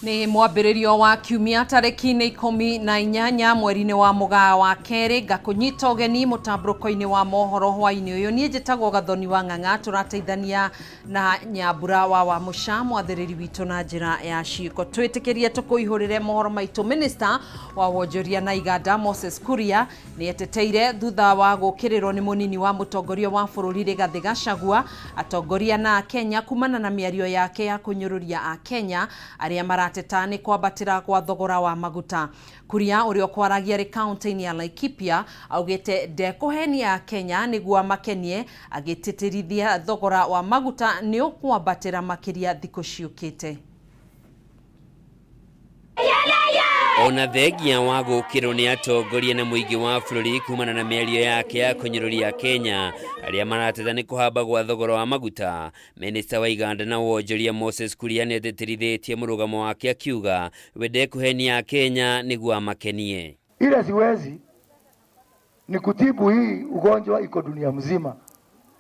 Nĩ mwambĩrĩrio wa kiumia tarĩki-inĩ 18 mweri-inĩ wa Mũgaa wa kerĩ, ngakũnyita ũgeni mũtambũrũko-inĩ wa mohoro hwaĩ-inĩ ũyũ. Niĩ njĩtagwo Gathoni wa Ng'ang'a, tũrateithania na Nyambura wa Wamũca, mwathĩrĩri witũ na njĩra ya ciĩko. Twĩtĩkĩrie tũkũihũrĩre mohoro maitũ. Minister wa wonjoria na iganda Moses Kuria nĩeteteire thutha wa gũkĩrĩrwo nĩ mũnini wa mũtongoria wa bũrũri Rigathĩ Gachagua, atongoria na Akenya kumana na mĩario yake ya kũnyũrũria Akenya arĩa marateta nĩ kwambatĩra gwa thogora wa maguta. Kuria ũrĩa ũkwaragia arĩ kaunti-inĩ ya Laikipia augĩte ndekũhenia Akenya nĩguo amakenie, agĩtĩtĩrithia thogora wa maguta nĩ ũkwambatĩra makĩria thikũ ciũkĩte. Ona thengia wa gũkĩrwo nĩ atongoria na mũingĩ wa bũrũri kumana na mĩario yake ya kũnyũrũria Kenya arĩa marateta nĩ kũhamba gwa thogora wa maguta, Minista wa iganda na wonjoria Moses Kuria nĩatĩtĩrithĩtie mũrũgamo wake akiuga we ndekũhenia Akenya nĩguo amakenie. Ile siwezi ni kutibu hii ugonjwa iko dunia mzima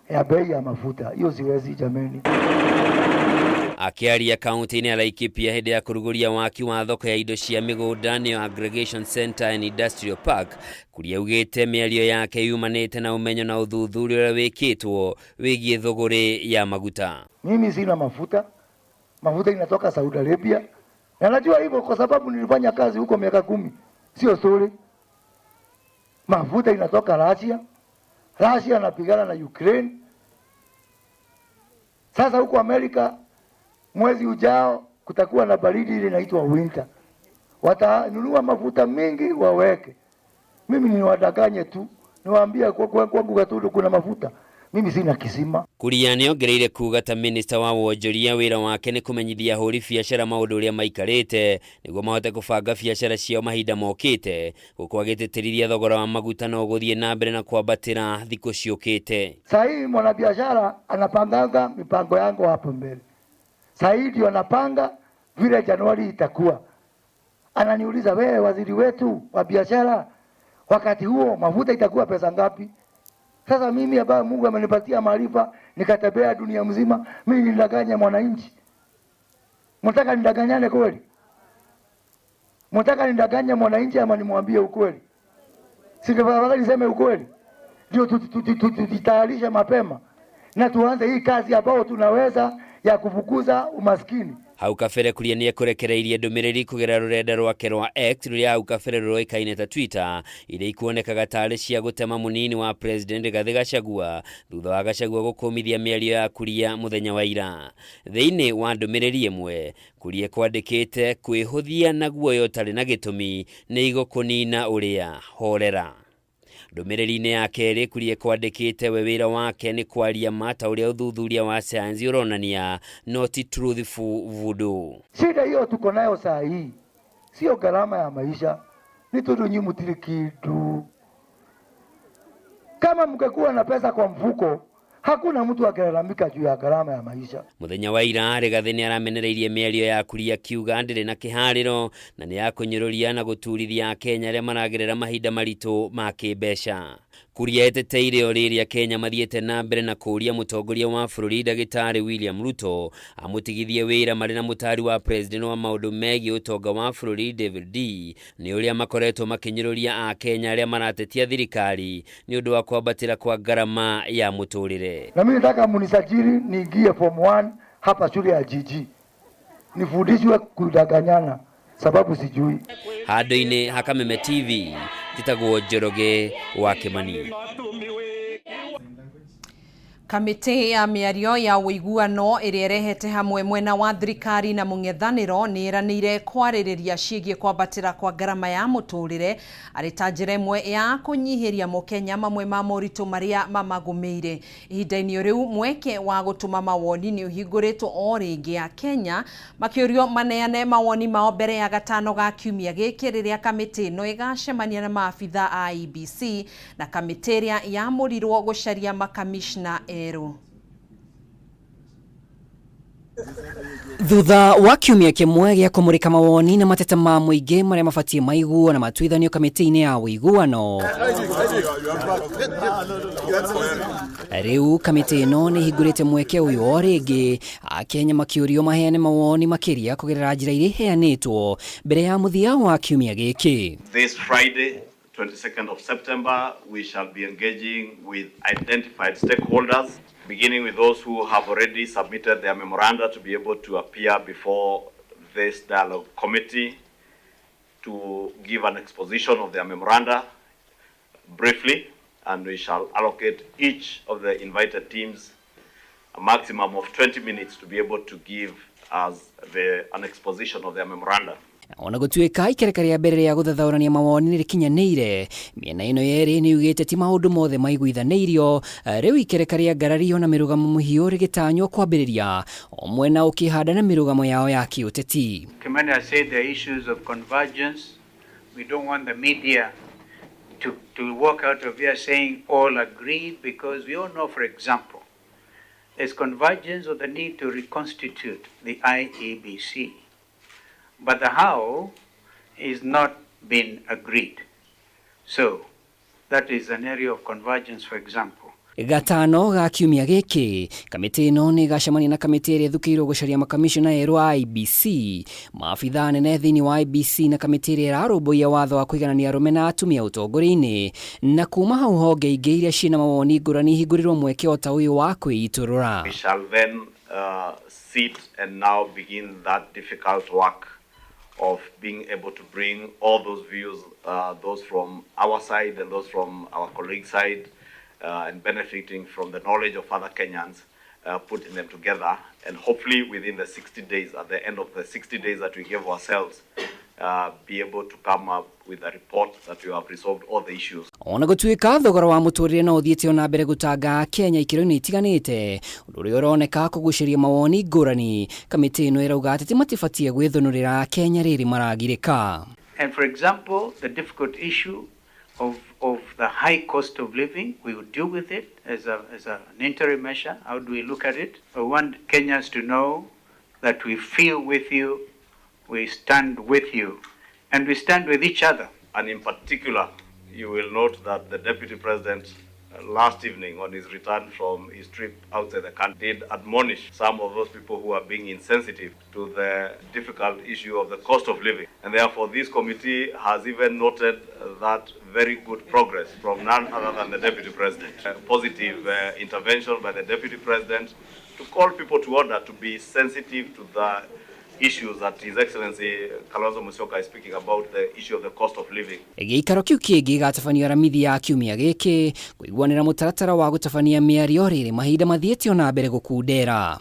ya bei ya mafuta, hiyo siwezi jameni. Akĩaria kaunti-inĩ ya Laikipia hĩndĩ ya kũrugũria waki wa thoko ya indo cia mĩgũnda nĩyo Aggregation Center and Industrial Park, Kuria augĩte mĩario yake yumanĩte na ũmenyo na ũthuthuria ũrĩa wĩkĩtwo wĩgiĩ thũgũrĩ ya maguta. Mimi sina mafuta, mafuta inatoka Saudi Arabia na najua hivyo kwa sababu nilifanya kazi huko miaka 10, sio story. Mafuta inatoka Russia, Russia anapigana na Ukraine. Sasa huko Amerika mwezi ujao kutakuwa na baridi ile inaitwa winter, watanunua mafuta mingi waweke. Mimi niwadanganye tu, niwaambie kwangu Gatundu kuna mafuta. Mimi sina kisima. Kuria nĩongereire kuga ta minista wa wonjoria wĩra wake nĩ kũmenyithia ahũri biacara maũndũ ũrĩa maikarĩte nĩguo mahote kũbanga biacara ciao mahinda mokĩte, gũkũ agĩtĩtĩrithia thogora wa maguta no ũgũthiĩ na mbere na kwambatĩra thikũ ciũkĩte. Saa hii mwanabiashara anapanganga mipango yangu hapo mbele. Saa hii ndio anapanga vile Januari itakuwa. Ananiuliza, wewe waziri wetu wa biashara, wakati huo mafuta itakuwa pesa ngapi? Sasa mimi ambaye Mungu amenipatia maarifa nikatembea dunia mzima, mimi nidanganye mwananchi? Mnataka nidanganyane kweli? Mnataka nidanganye mwananchi ama nimwambie ukweli? Si ndio afadhali niseme ukweli? Ndio tujitayarishe mapema na tuanze hii kazi ambayo tunaweza ya kufukuza umaskini. Hau kabere Kuria nĩekũrekereirie ndũmĩrĩri kũgerera rũrenda rwake rwa X rũrĩa hau kabere rũĩkaine ta Twitter, iria ikuonekaga tarĩ cia gũtema mũnini wa President Rigathĩ Gachagua thutha wa Gachagua gũkũmithia mĩario ya Kuria mũthenya wa ira. Thĩinĩ wa ndũmĩrĩri ĩmwe, Kuria kwandĩkĩte kwĩhũthia na guoya ũtarĩ na gĩtũmi nĩ igũkũnina ũrĩa horera. Ndũmĩrĩri-inĩ ya kerĩ Kuria kwandĩkĩte we wĩra wake nĩ kwaria ma ta ũrĩa ũthuthuria wa sayansi ũronania, not truthful voodoo. Shida hiyo tuko nayo saa hii sio gharama ya maisha, ni tondu nyi mutiri kindu. Kama mngekuwa na pesa kwa mfuko, hakuna mtu angelalamika juu ya gharama ya maisha. Mũthenya wa ira Rigathĩ nĩaramenereirie mĩario ya Kuria akiuga ndĩrĩ na kĩharĩro na nĩ ya kũnyũrũria na gũturithia Akenya arĩa maragerera mahinda maritũ ma kĩmbeca. Kuria eteteire o rĩrĩa Kenya mathiĩte na mbere na kũũria mũtongoria wa bũrũri Ndagĩtarĩ William Ruto amũtigithie wĩra marĩ na mũtari wa president wa maũndũ megiĩ ũtonga wa bũrũri David D nĩ ũrĩa makoretwo makĩnyũrũria Akenya arĩa maratetia thirikari nĩ ũndũ wa kwambatĩra kwa ngarama ya mũtũrĩre. Na mimi nataka munisajili niingie form 1 hapa shule ya GG, nifundishwe kudanganyana sababu sijui. Handũ-inĩ ha Kameme TV njĩtagwo Njoroge wa Kimani. Kamĩtĩ ya mĩario ya ũiguano ĩrĩa ĩrehete hamwe mwena wa thirikari na mũng'ethanĩro nĩ ĩranĩire kwarĩrĩria ciĩgiĩ kwambatĩra kwa ngarama ya mũtũrĩre arĩ ta njĩra ĩmwe ya kũnyihĩria mũkenya mamwe ma moritũ marĩa mamagũmĩire. Ihinda-inĩ rĩu mweke wa gũtũma mawoni nĩ ũhingũrĩtwo o rĩngĩ Akenya makĩũrio maneane mawoni mao mbere ya gatano ga kiumia gĩkĩ rĩrĩa kamĩtĩ ĩno ĩgacemania na maabitha a IEBC na kamĩtĩ ĩrĩa yamũrirwo gũcaria makamishna erũ. Thutha wa kiumia kimwe gĩa kũmũrĩka mawoni na mateta ma mũingĩ marĩa mabatiĩ maiguo na matuithanio kamĩtĩ-inĩ ya ũiguano, rĩu kamĩtĩ ĩno nĩ ĩhingũrĩte mweke ũyũ o rĩngĩ, Akenya makĩũrio maheane mawoni makĩria kũgerera njĩra iria iheanĩtwo mbere ya mũthia wa kiumia gĩkĩ. This Friday, 22nd of September, we shall be engaging with identified stakeholders, beginning with those who have already submitted their memoranda to be able to appear before this dialogue committee to give an exposition of their memoranda briefly, and we shall allocate each of the invited teams a maximum of 20 minutes to be able to give us an exposition of their memoranda. Ona gũtuĩka ikereka rĩa mbere rĩa gũthathaũrania mawoni nĩ rĩkinyanĩire, mĩena ĩno yerĩ nĩ yugĩte ti maũndũ mothe maiguithanĩirio. Rĩu ikereka rĩa ngarario na mĩrũgamo mũhiũ rĩgĩtanywo kwambĩrĩria, o mwena ũkĩhanda na mĩrũgamo yao ya kĩũteti. Kimani has said there are issues of convergence. We don't want the media to walk out of here saying all agreed, because we all know, for example, there's convergence of the need to reconstitute the IEBC. But the how is not been agreed. So that is an area of convergence, for example. Gatano ga kiumia gĩkĩ, kamĩtĩ ĩno nĩ ĩgacemania na kamĩtĩ ĩrĩa ĩthukĩirwo gũcaria makamishona erũ a IEBC, maabithaa anene thĩinĩ wa IEBC na kamĩtĩ ĩrĩa ĩrarũmbũiya watho wa kũiganania arũme na atumia ũtongoria-inĩ, na kuma hau honge ingĩ iria ciĩna mawoni ngũrani ihingũrĩrwo mweke o ta ũyũ wa kwĩitũrũra. We shall then sit and now begin that difficult work of being able to bring all those views, those from our side and those from our colleague side, and benefiting from the knowledge of other Kenyans, putting them together, and hopefully within the 60 days, at the end of the 60 days that we give ourselves, be able to come up with a report that we have resolved all the issues. Ona gũtuĩka thogora wa mũtũrĩre no ũthiĩte ona mbere gũtanga Kenya ikĩro-inĩ itiganĩte, ũndũ ũrĩa ũroneka kũgucĩria mawoni ngũrani, kamĩtĩ ĩno ĩrauga atĩ matibatiĩ gwĩthũnũrĩra Kenya rĩrĩ maragirĩka. And for example, the difficult issue of the high cost of living, we will deal with it as an interim measure. How do we look at it? We want Kenyans to know that we feel with you, we stand with you, and we stand with each other. And in particular, you will note that the Deputy President last evening on his return from his trip outside the country did admonish some of those people who are being insensitive to the difficult issue of the cost of living. And therefore, this committee has even noted that very good progress from none other than the Deputy President. A positive intervention by the Deputy President to call people to order, to be sensitive to the issues that His Excellency Kalonzo Musyoka is speaking about, the issue of the cost of living. Gĩikaro kĩu kĩngĩ gĩgatabanio Aramithi ya kiumia gĩkĩ kũiguanĩra mũtaratara wa gũtabania mĩario rĩrĩ mahinda mathiĩte ona mbere gũkundera.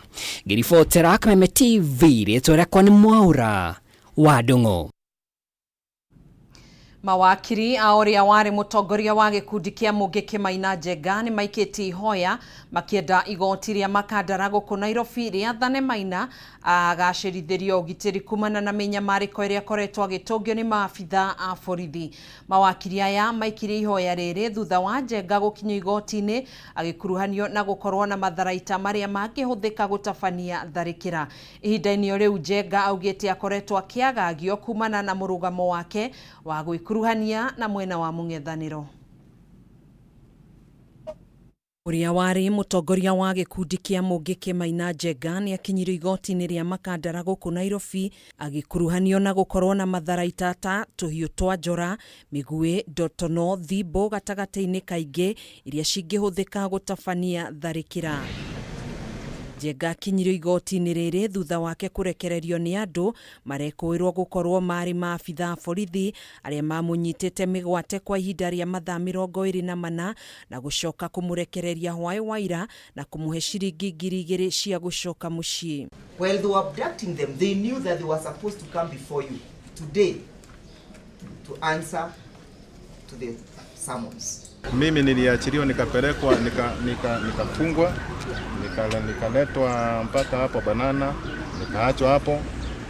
Ngĩribotera Kameme TV, rĩtwa rĩakwa nĩ Mwaura wa Ndung'u. Mawakiri a ũrĩa warĩ mũtongoria wa gĩkundi kĩa Mũngĩ Maina Njenga nĩ maikĩtie ihoya makĩenda igoti rĩa Makandara gũkũ Nairobi rĩathane Maina agacĩrithĩrio ũgitĩri kumana na mĩnyamarĩko ĩrĩa akoretwo agĩtũngio nĩ maabitha a borithi. Mawakiri aya maikirie ihoya rĩrĩ thutha wa Njenga gũkinyio igoti-inĩ agĩkuruhanio na gũkorwo na matharaita marĩa mangĩhũthĩka gũtabania tharĩkĩra. Ihinda-inĩ o rĩu Njenga augĩte akoretwo akĩagagio kumana na mũrũgamo wake wa gwĩkuruhania na mwena wa mũng'ethanĩro. Ũrĩa warĩ mũtongoria wa gĩkundi kĩa Mũngĩ Maina Njenga nĩ akinyirio igoti-inĩ rĩa Makandara gũkũ Nairobi agĩkuruhanio na gũkorwo na matharaita ta tũhiũ twa njora, mĩguĩ, ndotono, thimbo gatagatĩ-inĩ kaingĩ iria cingĩhũthĩka gũtabania tharĩkĩra. Njenga akinyirio igoti-inĩ rĩrĩ thutha wake kũrekererio nĩ andũ marekũĩrwo gũkorwo marĩ maabitha a borithi arĩa mamũnyitĩte mĩgwate kwa ihinda rĩa mathaa 24 na gũcoka kũmũrekereria hwaĩ wa ira na kũmũhe ciringi 2,000 cia gũcoka mũciĩ. While they were abducting them, they knew that they were supposed to come before you today to answer to the summons. Mimi niliachiliwa nikapelekwa nikafungwa nikaletwa mpaka hapo Banana, nikaachwa hapo,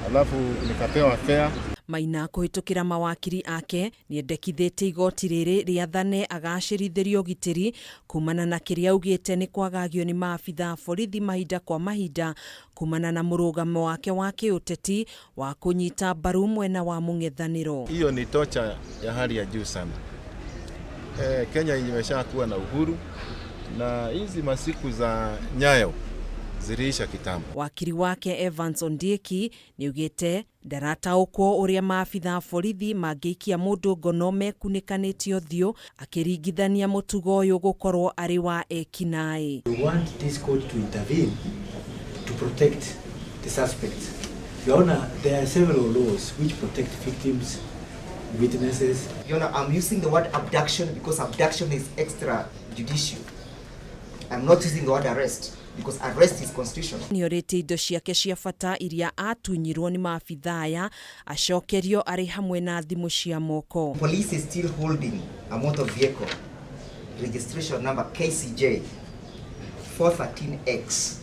alafu nikapewa fare. Maina kũhĩtũkĩra mawakiri ake nĩendekithĩtie igoti rĩrĩ rĩathane agacĩrithĩrio ũgitĩri kumana na kĩrĩa augĩte nĩ kwagagio nĩ maabitha a borithi mahinda kwa mahinda kumana na mũrũgamo wake wa kĩũteti wa kũnyita mbaru mwena wa mũng'ethanĩro. Hiyo ni tocha ya hali ya juu sana. Kenya imeshakuwa na uhuru na hizi masiku za nyayo ziliisha kitambo. Wakiri wake Evans Ondieki nĩaugĩte ndarataũkwo ũrĩa maabitha a borithi mangĩikia mũndũ ngono mekunĩkanĩtie ũthiũ, akĩringithania mũtugo ũyũ gũkorwo arĩ wa ekinaĩ. We want this court to intervene to protect the suspects. Your Honor, there are several laws which protect victims, witnesses. Your Honor, I'm using the word abduction because abduction is extrajudicial. I'm not using the word arrest because arrest is constitutional. Nĩorĩtie indo ciake cia bata iria atunyirwo nĩ maabitha aya acokerio arĩ hamwe na thimũ cia moko. Police is still holding a motor vehicle registration number KCJ 413X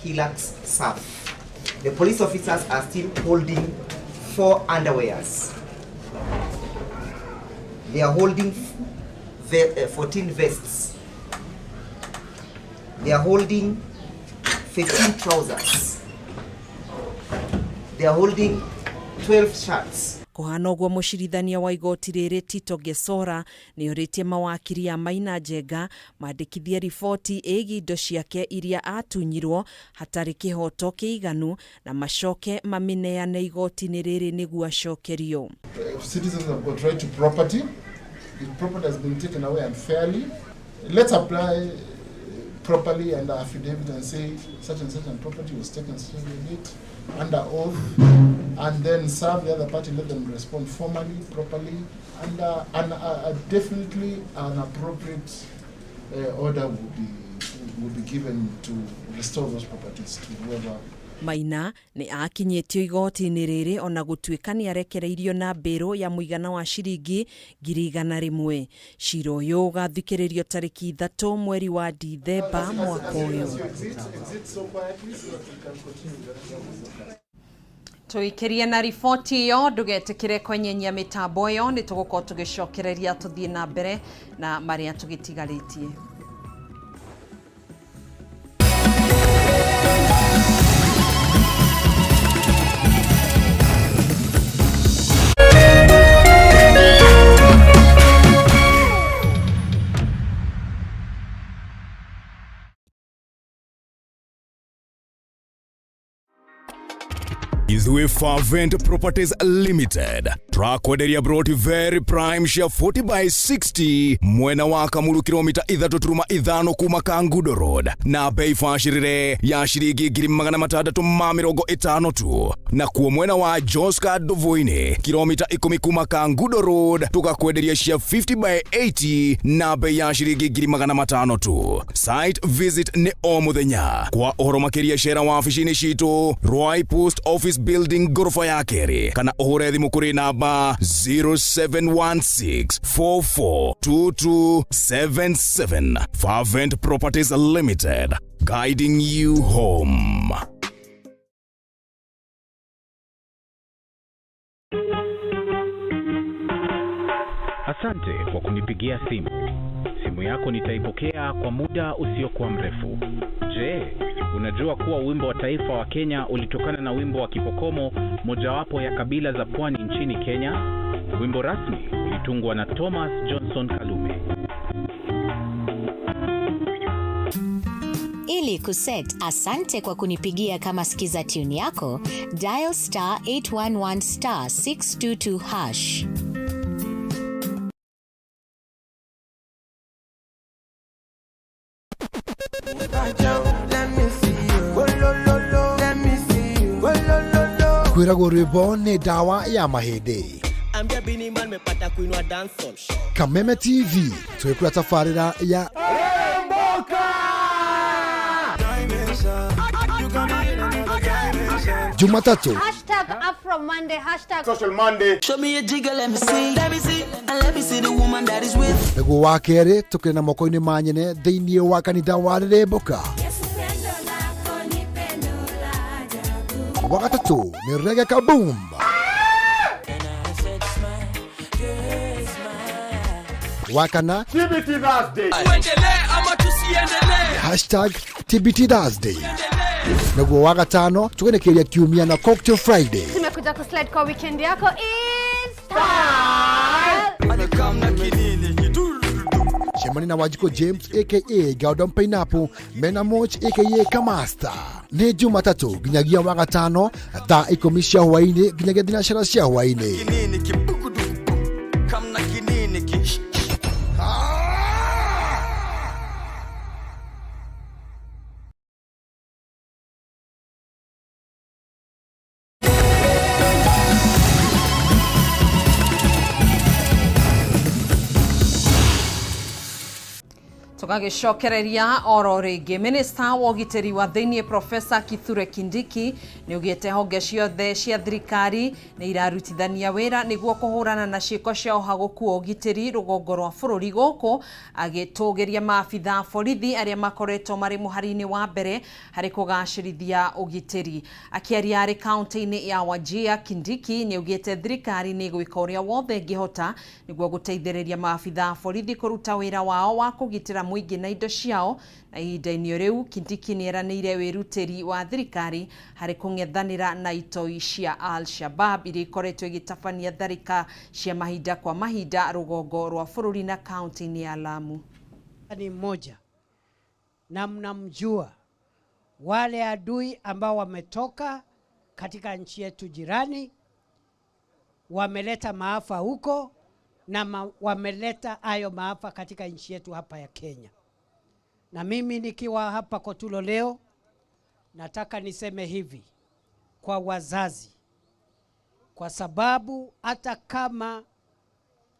Hilux SAF. The police officers are still holding 4 underwears. They are holding 14 vests. They are holding 15 trousers. They are holding 12 shirts. Kũhana ũguo mũcirithania wa igoti rĩrĩ Tito Gesora nĩorĩtie mawakiri a Maina Njenga mandĩkithie riboti ĩgiĩ indo ciake iria atunyirwo hatarĩ kĩhoto kĩiganu na macoke mamĩneane igoti-inĩ rĩrĩ nĩguo acokerio. Citizens have got right to property. If property has been taken away unfairly, let's apply properly under affidavit and say such and such and property was taken such and date under oath, and then serve the other party, let them respond formally, properly, and definitely an appropriate order will be given to restore those properties to whoever. Maina nĩ akinyĩtio igoti-inĩ rĩrĩ ona gũtuĩka nĩ arekereirio na mbĩrũ ya mũigana wa ciringi 100,000. Cira ũyũ ũgathikĩrĩrio tarĩki 3 mweri wa Dithemba mwaka ũyũ. Tũikĩrie na riboti ĩyo, ndũgetĩkĩre kwenyenyia mĩtambo ĩyo, nĩ tũgũkorwo tũgĩcokereria tũthiĩ na mbere na marĩa tũgĩtigarĩtie. Ithuĩ Fervent Properties Limited trakwenderia broti very prime cia 40 by 60 mwena wa Kamulu kilomita 3.5 kuma Kangudo Road na bei bacĩrĩre ya ciringi 650 tu, na kuo mwena wa Joska Ndovoini kilomita 10 kuma Kangudo Road tukakwenderia cia 50 by 80 na bei ya ciringi 500 tu. Site visit ni o muthenya. Kwa ũhoro makĩria cera wabici-inĩ citũ Ruai Post Office Building gorofa ya kerĩ, kana ũhũre thimũ kũrĩ namba 0716442277. Fervent Properties Limited, guiding you home. Asante kwa kunipigia simu. Simu yako nitaipokea kwa muda usiokuwa mrefu. Je, unajua kuwa wimbo wa taifa wa Kenya ulitokana na wimbo wa Kipokomo, mojawapo ya kabila za pwani nchini Kenya? Wimbo rasmi ulitungwa na Thomas Johnson Kalume. Ili kuset asante kwa kunipigia kama sikiza tune yako, dial star 811 star 622 hash. Kwĩragwo rwĩmbo nĩ ndawa ya mahĩndĩ. Kameme TV twĩkũra tabarĩra ya Jumatatu #Afro Monday, #Social Monday. Show me a jigger, let me see. Let me see, and let me see the woman that is with. Nĩguo wa kerĩ tũkĩrĩ na moko-inĩ ma nyene thĩinĩ wa kanitha wa Rĩrĩmbũka. Wa gatatũ nĩ Reggae Kaboom. Wa kana TBT Thursday. Tuendelee ama tusiendelee? Hashtag TBT Thursday. Naguo wa gatano tũgenekeria kiumia na Cocktail Friday. Tumekuja kuslide kwa weekend yako in style. Cemania na Wanjikũ James aka Galdon Pineapple mena Moch aka Kamasta. Nĩ Jumatatũ nginyagia wa gatano thaa 10 cia hwaĩ-inĩ nginyagia thinacara cia hwaĩ-inĩ. Kinini kibugudugu. Kamna kinini ki. Tũgagĩcokereria oro rĩngĩ, minista wa ũgitĩri wa thĩiniĩ Profesa Kithure Kindiki nĩ augĩte honge ciothe cia thirikari nĩ irarutithania wĩra nĩguo kũhũrana na ciĩko cia ũhagũku wa ũgitĩri rũgongo rwa bũrũri, gũkũ agĩtũgĩria maabitha a borithi arĩa makoretwo marĩ mũhari-inĩ wa mbere harĩ kũgacĩrithia ũgitĩri. Akĩaria arĩ kaunti-inĩ ya Wajir, Kindiki nĩ augĩte thirikari nĩ ĩgwĩka ũrĩa wothe ĩngĩhota nĩguo gũteithĩrĩria maabitha a borithi kũruta wĩra wao wa kũgitĩra mũingĩ na indo ciao. Na ihinda-inĩ rĩu Kindiki nĩ eranĩire wĩrutĩri wa thirikari harĩ kũng'ethanĩra na itoi cia Al-Shabab iria ikoretwo igĩtabania tharĩka cia mahinda kwa mahinda rũgongo rwa bũrũri na kaunti-inĩ ya Lamu. Ni mmoja na mnamjua, wale adui ambao wametoka katika nchi yetu jirani wameleta maafa huko na wameleta hayo maafa katika nchi yetu hapa ya Kenya. Na mimi nikiwa hapa Kotulo leo nataka niseme hivi kwa wazazi, kwa sababu hata kama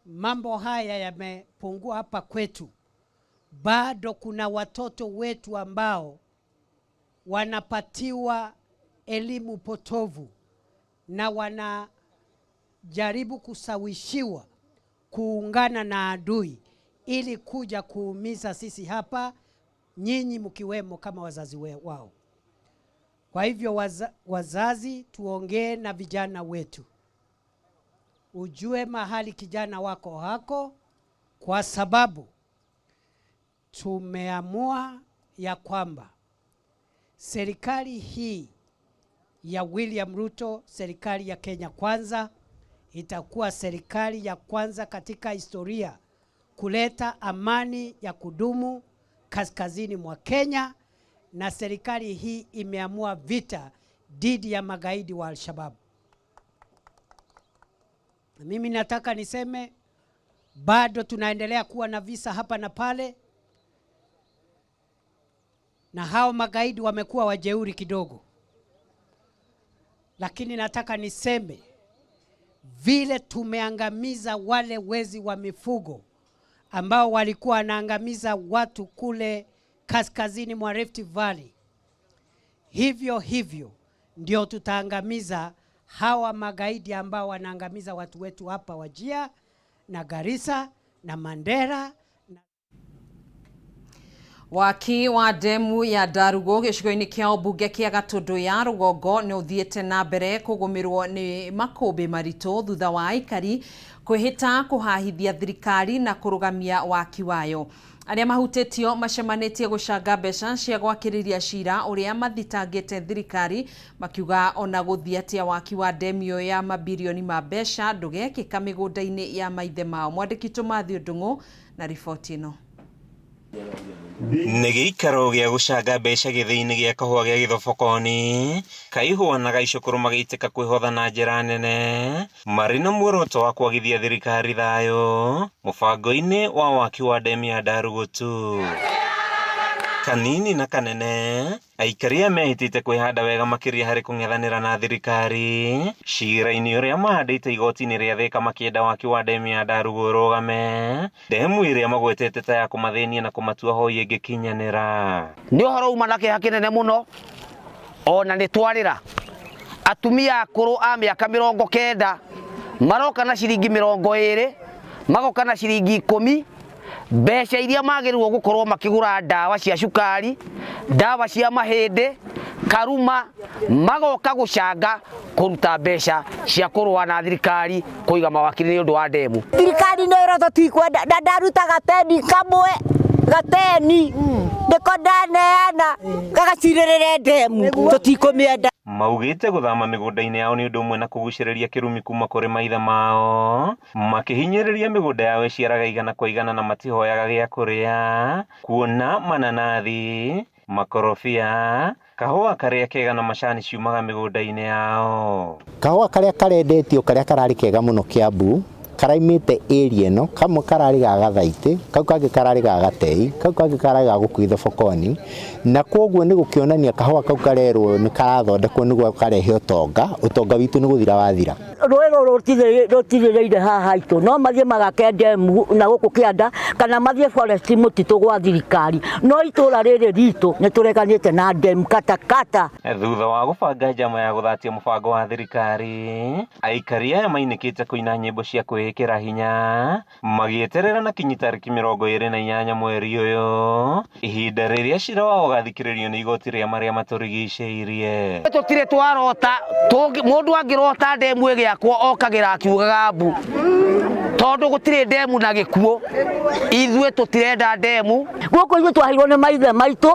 mambo haya yamepungua hapa kwetu, bado kuna watoto wetu ambao wanapatiwa elimu potovu na wanajaribu kusawishiwa kuungana na adui ili kuja kuumiza sisi hapa, nyinyi mkiwemo kama wazazi wao. Kwa hivyo wazazi, tuongee na vijana wetu. Ujue mahali kijana wako hako, kwa sababu tumeamua ya kwamba serikali hii ya William Ruto, serikali ya Kenya Kwanza, itakuwa serikali ya kwanza katika historia kuleta amani ya kudumu kaskazini mwa Kenya, na serikali hii imeamua vita dhidi ya magaidi wa Al-Shabaab. Mimi nataka niseme bado tunaendelea kuwa na visa hapa na pale, na hao magaidi wamekuwa wajeuri kidogo. Lakini nataka niseme vile tumeangamiza wale wezi wa mifugo ambao walikuwa wanaangamiza watu kule kaskazini mwa Rift Valley, hivyo hivyo ndio tutaangamiza hawa magaidi ambao wanaangamiza watu wetu hapa Wajir na Garissa na Mandera. Waki wa ndemu ya Ndarugo gĩcigo-inĩ kĩa ũmbunge kĩa Gatũndũ ya rũgongo nĩ ũthiĩte na mbere kũgũmĩrwo nĩ makũmbĩ maritũ thutha wa aikari kwĩhĩta kũhahithia thirikari na kũrũgamia waki wayo. Arĩa mahutĩtio macemanĩtie gũcanga mbeca cia gwakĩrĩria cira ũrĩa mathitangĩte thirikari, makiuga ona gũthiĩ atĩa waki wa ndemu ĩyo ya mabirioni ma mbeca ndũgekĩka mĩgũnda-inĩ ya maithe mao. Mwandĩki witũ Mathew Ndung'u na riboti ĩno. Nĩ gĩikaro gĩa gũcanga mbeca gĩthĩi-inĩ gĩa kahũa gĩa Gĩthobokoni, Kaihũa na Gaicũkũrũ magĩitĩka kwĩhotha na njĩra nene marĩ na muoroto wa kwagithia thirikari thayũ mũbango-inĩ wa waki wa ndemu ya Ndarugutu. Kanini na kanene, aikari aya mehĩtĩte kwĩhanda wega makĩria harĩ kũng'ethanĩra na thirikari cira-inĩ ũrĩa mahandĩte igoti-inĩ rĩa Thika makĩenda waki wa ndemu ya Ndarugu ũrũgame, ndemu ĩrĩa magwetete ta ya kũmathĩnia na kũmatua hoi ĩngĩkinyanĩra. Nĩ ũhoro uma na kĩeha kĩnene mũno, ona nĩ twarĩra atumia akũrũ a mĩaka 90 maroka na ciringi 20, magoka na ciringi 10, mbeca iria magĩrĩirwo gũkorwo makĩgũra ndawa cia cukari, ndawa cia mahĩndĩ, Karuma magoka gũcanga kũruta mbeca cia kũrũa na thirikari kũiga mawakiri nĩ ũndũ wa ndemu. Thirikari nĩ ĩrotho tikwenda na ndaruta gateni kamwe gateni nĩko ndaneana gagacirĩrĩre ndemu tũtikũmĩenda. Maugĩte gũthama mĩgũnda-inĩ yao nĩ ũndũ ũmwe na kũgucĩrĩria kĩrumi kuma kũrĩ maithe mao, makĩhinyĩrĩria mĩgũnda yao ĩciaraga igana kwa igana na matihoyaga gĩa kũrĩa, kuona mananathi, makorobia, kahũa karĩa kega na macani ciumaga mĩgũnda-inĩ yao. Kahũa karĩa karendetio karĩa kararĩ kega mũno Kiambu karaimĩte area ĩno, kamwe kararĩ ga Gathaitĩ, kau kangĩ kararĩ ga Gatei, kau kangĩ kararĩ ga gũkũ Ithobokoni, na kwoguo nĩ gũkĩonania kahũa kau karerwo nĩ karathondekwo nĩguo karehe ũtonga, ũtonga witũ nĩ gũthira wathira. Rũĩ rũrũ rũtirĩrĩire haha haitũ, no mathiĩ magake ndemu na gũkũ kĩanda kana mathiĩ forest mũtitũ gwa thirikari, no itũra rĩrĩ ritũ nĩ tũreganĩte na ndemu katakata. Thutha wa gũbanga njama ya gũthatia mũbango wa thirikari, aikari aya mainĩkĩte kũina nyĩmbo cia kwĩĩkĩra hinya magĩeterera na kinyi tarĩki 28 mweri ũyũ, ihinda rĩrĩa cira wao ũgathikĩrĩrio nĩ igoti rĩa marĩa matũrigicĩirie. Tũtirĩ twarota, mũndũ angĩrota ndemu ĩgĩakwo okagĩra akiugaga mbu, tondũ gũtirĩ ndemu na gĩkuũ. Ithuĩ tũtirenda ndemu. Gũkũ ithuĩ twaheirwo nĩ maithe maitũ,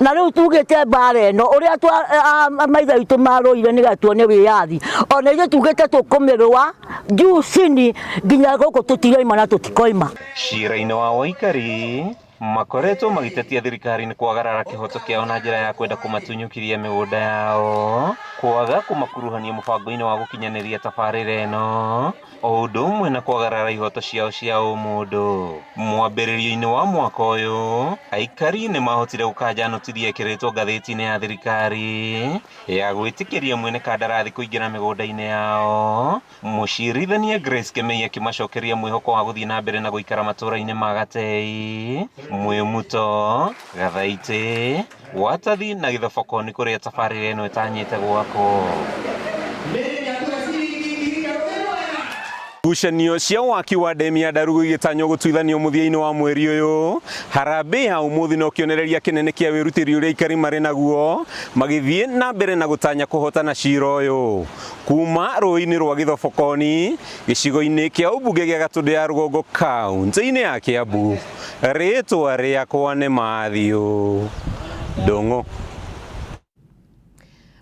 na rĩu tugĩte mbara ĩno ũrĩa maithe witũ marũire nĩgetha tuone wĩyathi, ona ithuĩ tugĩte tũkũmĩrũa juu chini nginya gũkũ tũtiraima na tũtikoima. Cira-inĩ wa Waikari makoretwo magĩtetia thirikari nĩ kwagarara kĩhoto kĩao na njĩra ya kwenda kũmatunyũkithia mĩgũnda yao, kwaga kũmakuruhania mũbango-inĩ wa gũkinyanĩria tabarĩra ĩno, o ũndũ ũmwe na kwagarara ihoto ciao cia ũmũndũ. Mwambĩrĩrio-inĩ wa mwaka ũyũ, aikari nĩ mahotire gũkanja notithi yekĩrĩtwo ngathĩti-inĩ ya thirikari ya gwĩtĩkĩria mwene kandarathi kũingĩra mĩgũnda-inĩ yao. Mũcirithania Grace Kemei akĩmacokeria mwĩhoko wa gũthiĩ na mbere na gũikara matũũra-inĩ ma Gatei, Mwĩmuto, Gathaitĩ, Watathi na Gĩthoboko-nĩ kũrĩa tabarĩra ĩno ĩtanyĩte gwakwo. Ngucanio cia waki wa ndemu ya Ndarugu igĩtanywo gũtuithanio mũthia-inĩ wa mweri ũyũ. Harambee ya ũmũthĩ no kĩonereria kĩnene kĩa wĩrutĩri ũrĩa aikari marĩ naguo magĩthiĩ na mbere na gũtanya kũhotana cira ũyũ. Kuma rũĩ-inĩ rwa Gĩthobokoni, gĩcigo-inĩ kĩa ũmbunge gĩa Gatũndũ ya Rũgongo kaunti-inĩ ya Kĩambu, rĩtwa rĩakwa nĩ Matthew Ndung'u.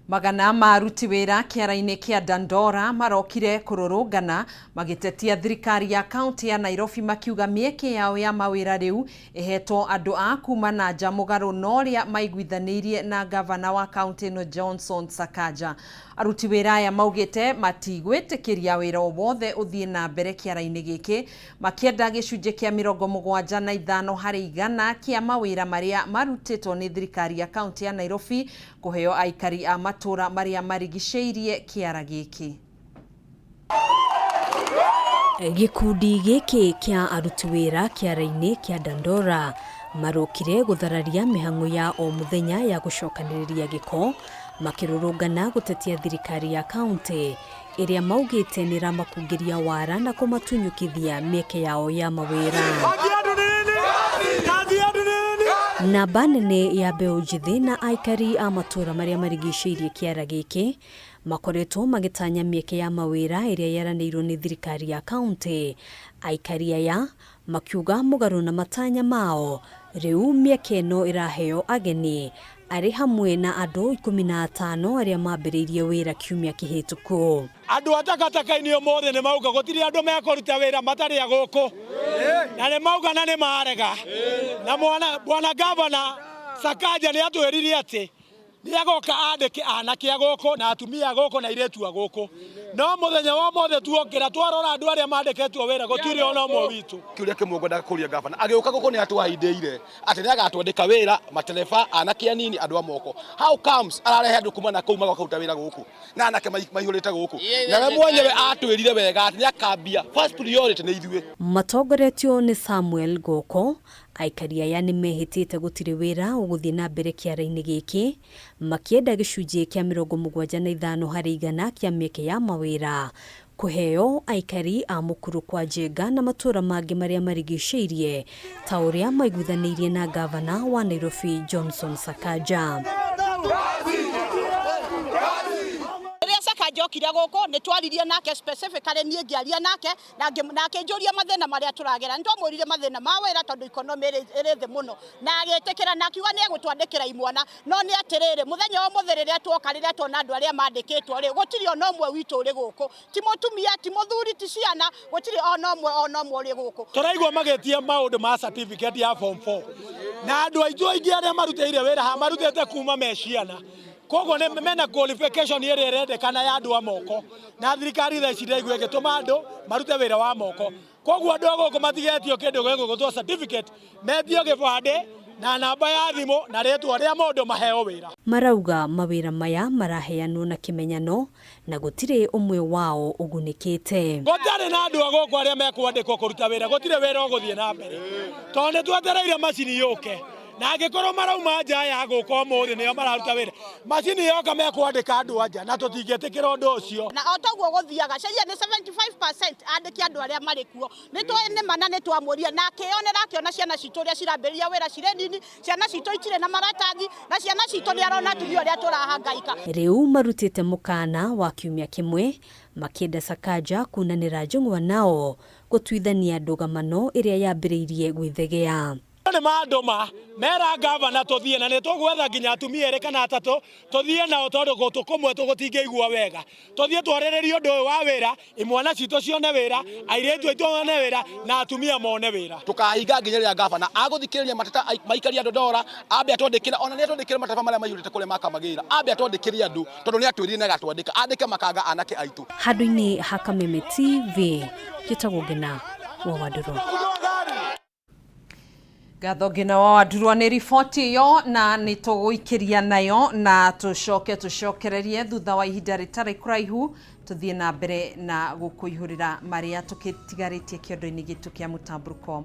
Magana ma aruti wĩra kĩara-inĩ kĩa Dandora marokire kũrũrũngana magĩtetia thirikari ya kaunti ya Nairobi makiuga mĩeke yao ya mawĩra rĩu ĩhetwo andũ a kuma na nja mũgarũ na ũrĩa maiguithanĩirie na gavana wa kaunti ĩno Johnson Sakaja. Aruti wĩra aya maugĩte matigwĩtĩkĩria wĩra o wothe ũthiĩ na mbere kĩara-inĩ gĩkĩ makĩenda gĩcunjĩ kĩa 75 harĩ igana kĩa mawĩra marĩa marutĩtwo nĩ thirikari ya kaunti ya Nairobi kũheo aikari a matũũra marĩa marigicĩirie kĩara gĩkĩ. Gĩkundi gĩkĩ kĩa aruti wĩra kĩara-inĩ kĩa Dandora marokire gũthararia mĩhang'o ya o mũthenya ya gũcokanĩrĩria gĩko makĩrũrũngana gũtetia thirikari ya kaunti ĩrĩa maugĩte nĩ ĩramakungĩria wara na kũmatunyũkithia mĩeke yao ya mawĩra. Namba nene ya mbeũ njĩthĩ na aikari a matũũra marĩa marigicĩirie kĩara gĩkĩ makoretwo magĩtanya mĩeke ya mawĩra ĩrĩa yeranĩirwo nĩ thirikari ya kaunti. Aikari aya makiuga mũgarũ na matanya mao, rĩu mĩeke ĩno ĩraheo ageni arĩ hamwe na andũ 15 arĩa mambĩrĩirie wĩra kiumia kĩhĩtũku. Andũ a takataka-inĩ ũmũthĩ nĩ mauga gũtirĩ andũ mekũruta wĩra matarĩ a gũkũ, na nĩ mauga na nĩ marega. Na bwana gavana Sakaja nĩ atwĩrire atĩ nĩ agoka andĩke anake a gũkũ na atumia a gũkũ na airĩtu a gũkũ, no mũthenya wa ũmũthĩ tuokĩra twarora andũ arĩa mandĩkĩtwo wĩra gũtirĩ ona ũmwe witũ. Kĩũria kĩmwe ngwendaga kũria gavana agĩũka gũkũ nĩ atwahindĩire atĩ nĩ agatwandĩka wĩra matereba anake anini andũ a moko. How comes ararehe andũ kuma na kũu magoka kũruta wĩra gũkũ na anake maihũrĩte gũkũ, na we mwenyewe atwĩrire wega atĩ nĩ akambia first priority nĩ ithuĩ. Matongoretio nĩ Samuel Goko, aikari aya nĩ mehĩtĩte gũtirĩ wĩra ũgũthiĩ na mbere kĩara-inĩ gĩkĩ, makĩenda gĩcunjĩ kĩa 75 harĩ igana kĩa mĩeke ya mawĩra kũheo aikari a Mũkuru kwa Njenga na matũũra mangĩ marĩa marigicĩirie ta ũrĩa maiguithanĩirie na gavana wa Nairobi Johnson Sakaja. okire gũkũ nĩ twaririe nake specifically niĩ ngĩaria nake na akĩnjũria mathĩna marĩa tũragera. Nĩ twamwĩrire mathĩna ma wĩra tondũ economy ĩrĩ thĩ mũno, na agĩtĩkĩra na akiuga nĩ egũtwandĩkĩra imwana. No nĩ atĩrĩrĩ, mũthenya wa ũmũthĩ rĩrĩa tuoka, rĩrĩa tuona andũ arĩa mandĩkĩtwo rĩ, gũtirĩ ona ũmwe witũ ũrĩ gũkũ, ti mũtumia, ti mũthuri, ti ciana, gũtirĩ ona ũmwe ona ũmwe ũrĩ gũkũ. Tũraigua magĩtia maũndũ ma certificate ya form 4 na andũ aitũ aingĩ arĩa marutĩire wĩra haha marutĩte kuma me ciana, koguo nĩ mena qualification ĩrĩa ĩrendekana ya andũ a moko, na thirikari thaa ici ndĩraigua ĩgĩtũma andũ marute wĩra wa moko. Koguo andũ a gũkũ matigetio kĩndũ gĩgũgũtwo certificate, metio gĩbandĩ na namba ya thimũ na rĩtwa rĩa mũndũ maheo wĩra. Marauga mawĩra maya maraheanwo na kĩmenyano na gũtirĩ ũmwe wao ũgunĩkĩte. Gũtarĩ na andũ a gũkũ arĩa mekwandĩkwo kũruta wĩra, gũtirĩ wĩra ũgũthiĩ na mbere tondũ nĩ twetereire macini yũke, na angĩkorwo marauma nja ya gũka ũmũthĩ nĩo mararuta wĩra, macini yoka mekwandĩka andũ a nja na tũtingĩtĩkĩra ũndũ ũcio. Na o toguo gũthiaga, sheria nĩ 75% andĩki andũ arĩa marĩ kuo. Nĩ tũĩ nĩ ma na nĩ twamũria, na akĩyonera akĩona ciana citũ ũrĩa cirambĩrĩria wĩra cirĩ nini, ciana citũ itirĩ na maratathi, na ciana citũ nĩ arona atumia ũrĩa tũrahangaika. Rĩu marutĩte mũkana wa kiumia kĩmwe makĩenda Sakaja kunanĩra njũng'wa nao gũtuithania ndũgamano ĩrĩa yambĩrĩirie gwĩthegea. Nĩ mandũma mera gavana tũthiĩ, na nĩ tũgwetha nginya atumia erĩ kana atatũ tũthiĩ nao, tondũ gũtũ kũmwe tũgũtingĩigua wega. Tũthiĩ twarĩrĩrie ũndũ ũyũ wa wĩra, imwana citũ cione wĩra, airĩtu aitũ mone wĩra, na atumia mone wĩra. Tũkahinga nginya rĩrĩa gavana agũthikĩrĩria mateta maikaria andũ ndora, ambe atwandĩkĩre, ona nĩ atwandĩkĩre mateta marĩa maiyũrĩte kũrĩa makamagĩra, ambe atwandĩkĩre andũ, tondũ nĩ atwĩrire na agatwandĩka, andĩke makanga anake aitũ. Handũ-inĩ ha Kameme TV, njĩtagwo Ngĩna wa Wandũrũ. Ngatho Ngĩna wa Wandurwa nĩ riboti ĩyo, na nĩ tũgũikĩria nayo na tũcoke tũcokererie thutha wa ihinda rĩtarĩ kũraihu tũthiĩ na mbere na gũkũihũrĩra marĩa tũkĩtigarĩtie kĩondo-inĩ gitũ kĩa mũtambũrũko.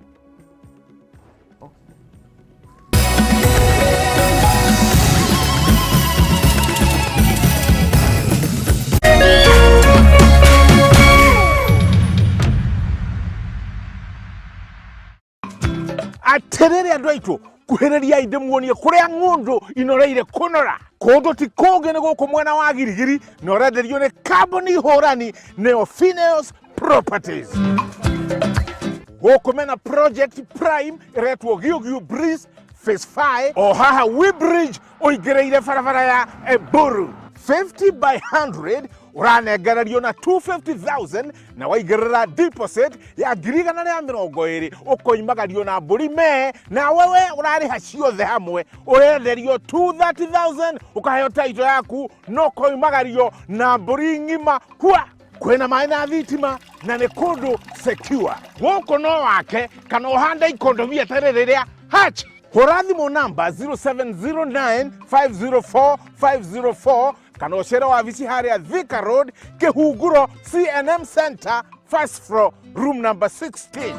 Atĩrĩrĩ andũ aitũ, kuhĩrĩriai ndĩmuonie kũrĩa ng'ũndũ inoreire kũnora. Kũndũ ti kũngĩ nĩ gũkũ mwena wa Girigiri, na ũrenderio nĩ kambuni hũrani nĩyo Phineas Properties. Gũkũ mena Project Prime ĩretwo Giũgiũ Breeze Phase 5 o haha Weybridge ũingĩrĩire barabara ya Eburu 50 by 100 ũranengererio na 250,000 na waigĩrĩra deposit ya 120,000 ũkoimagario na mbũri mee, na wewe ũrarĩha ciothe hamwe ũrenderio 230,000 ũkaheo title yaku na ũkoimagario na mbũri ng'ima kwa kwĩna maĩ na thitima na nĩ kũndũ secure. Gũkũ no wake kana ũhande ikondobia ta rĩrĩ rĩa hatch. Hũra thimũ namba 0709 504 504 kana ũcere wabici harĩa Thika Road, Kĩhunguro CNM Center, first floor, room number 16.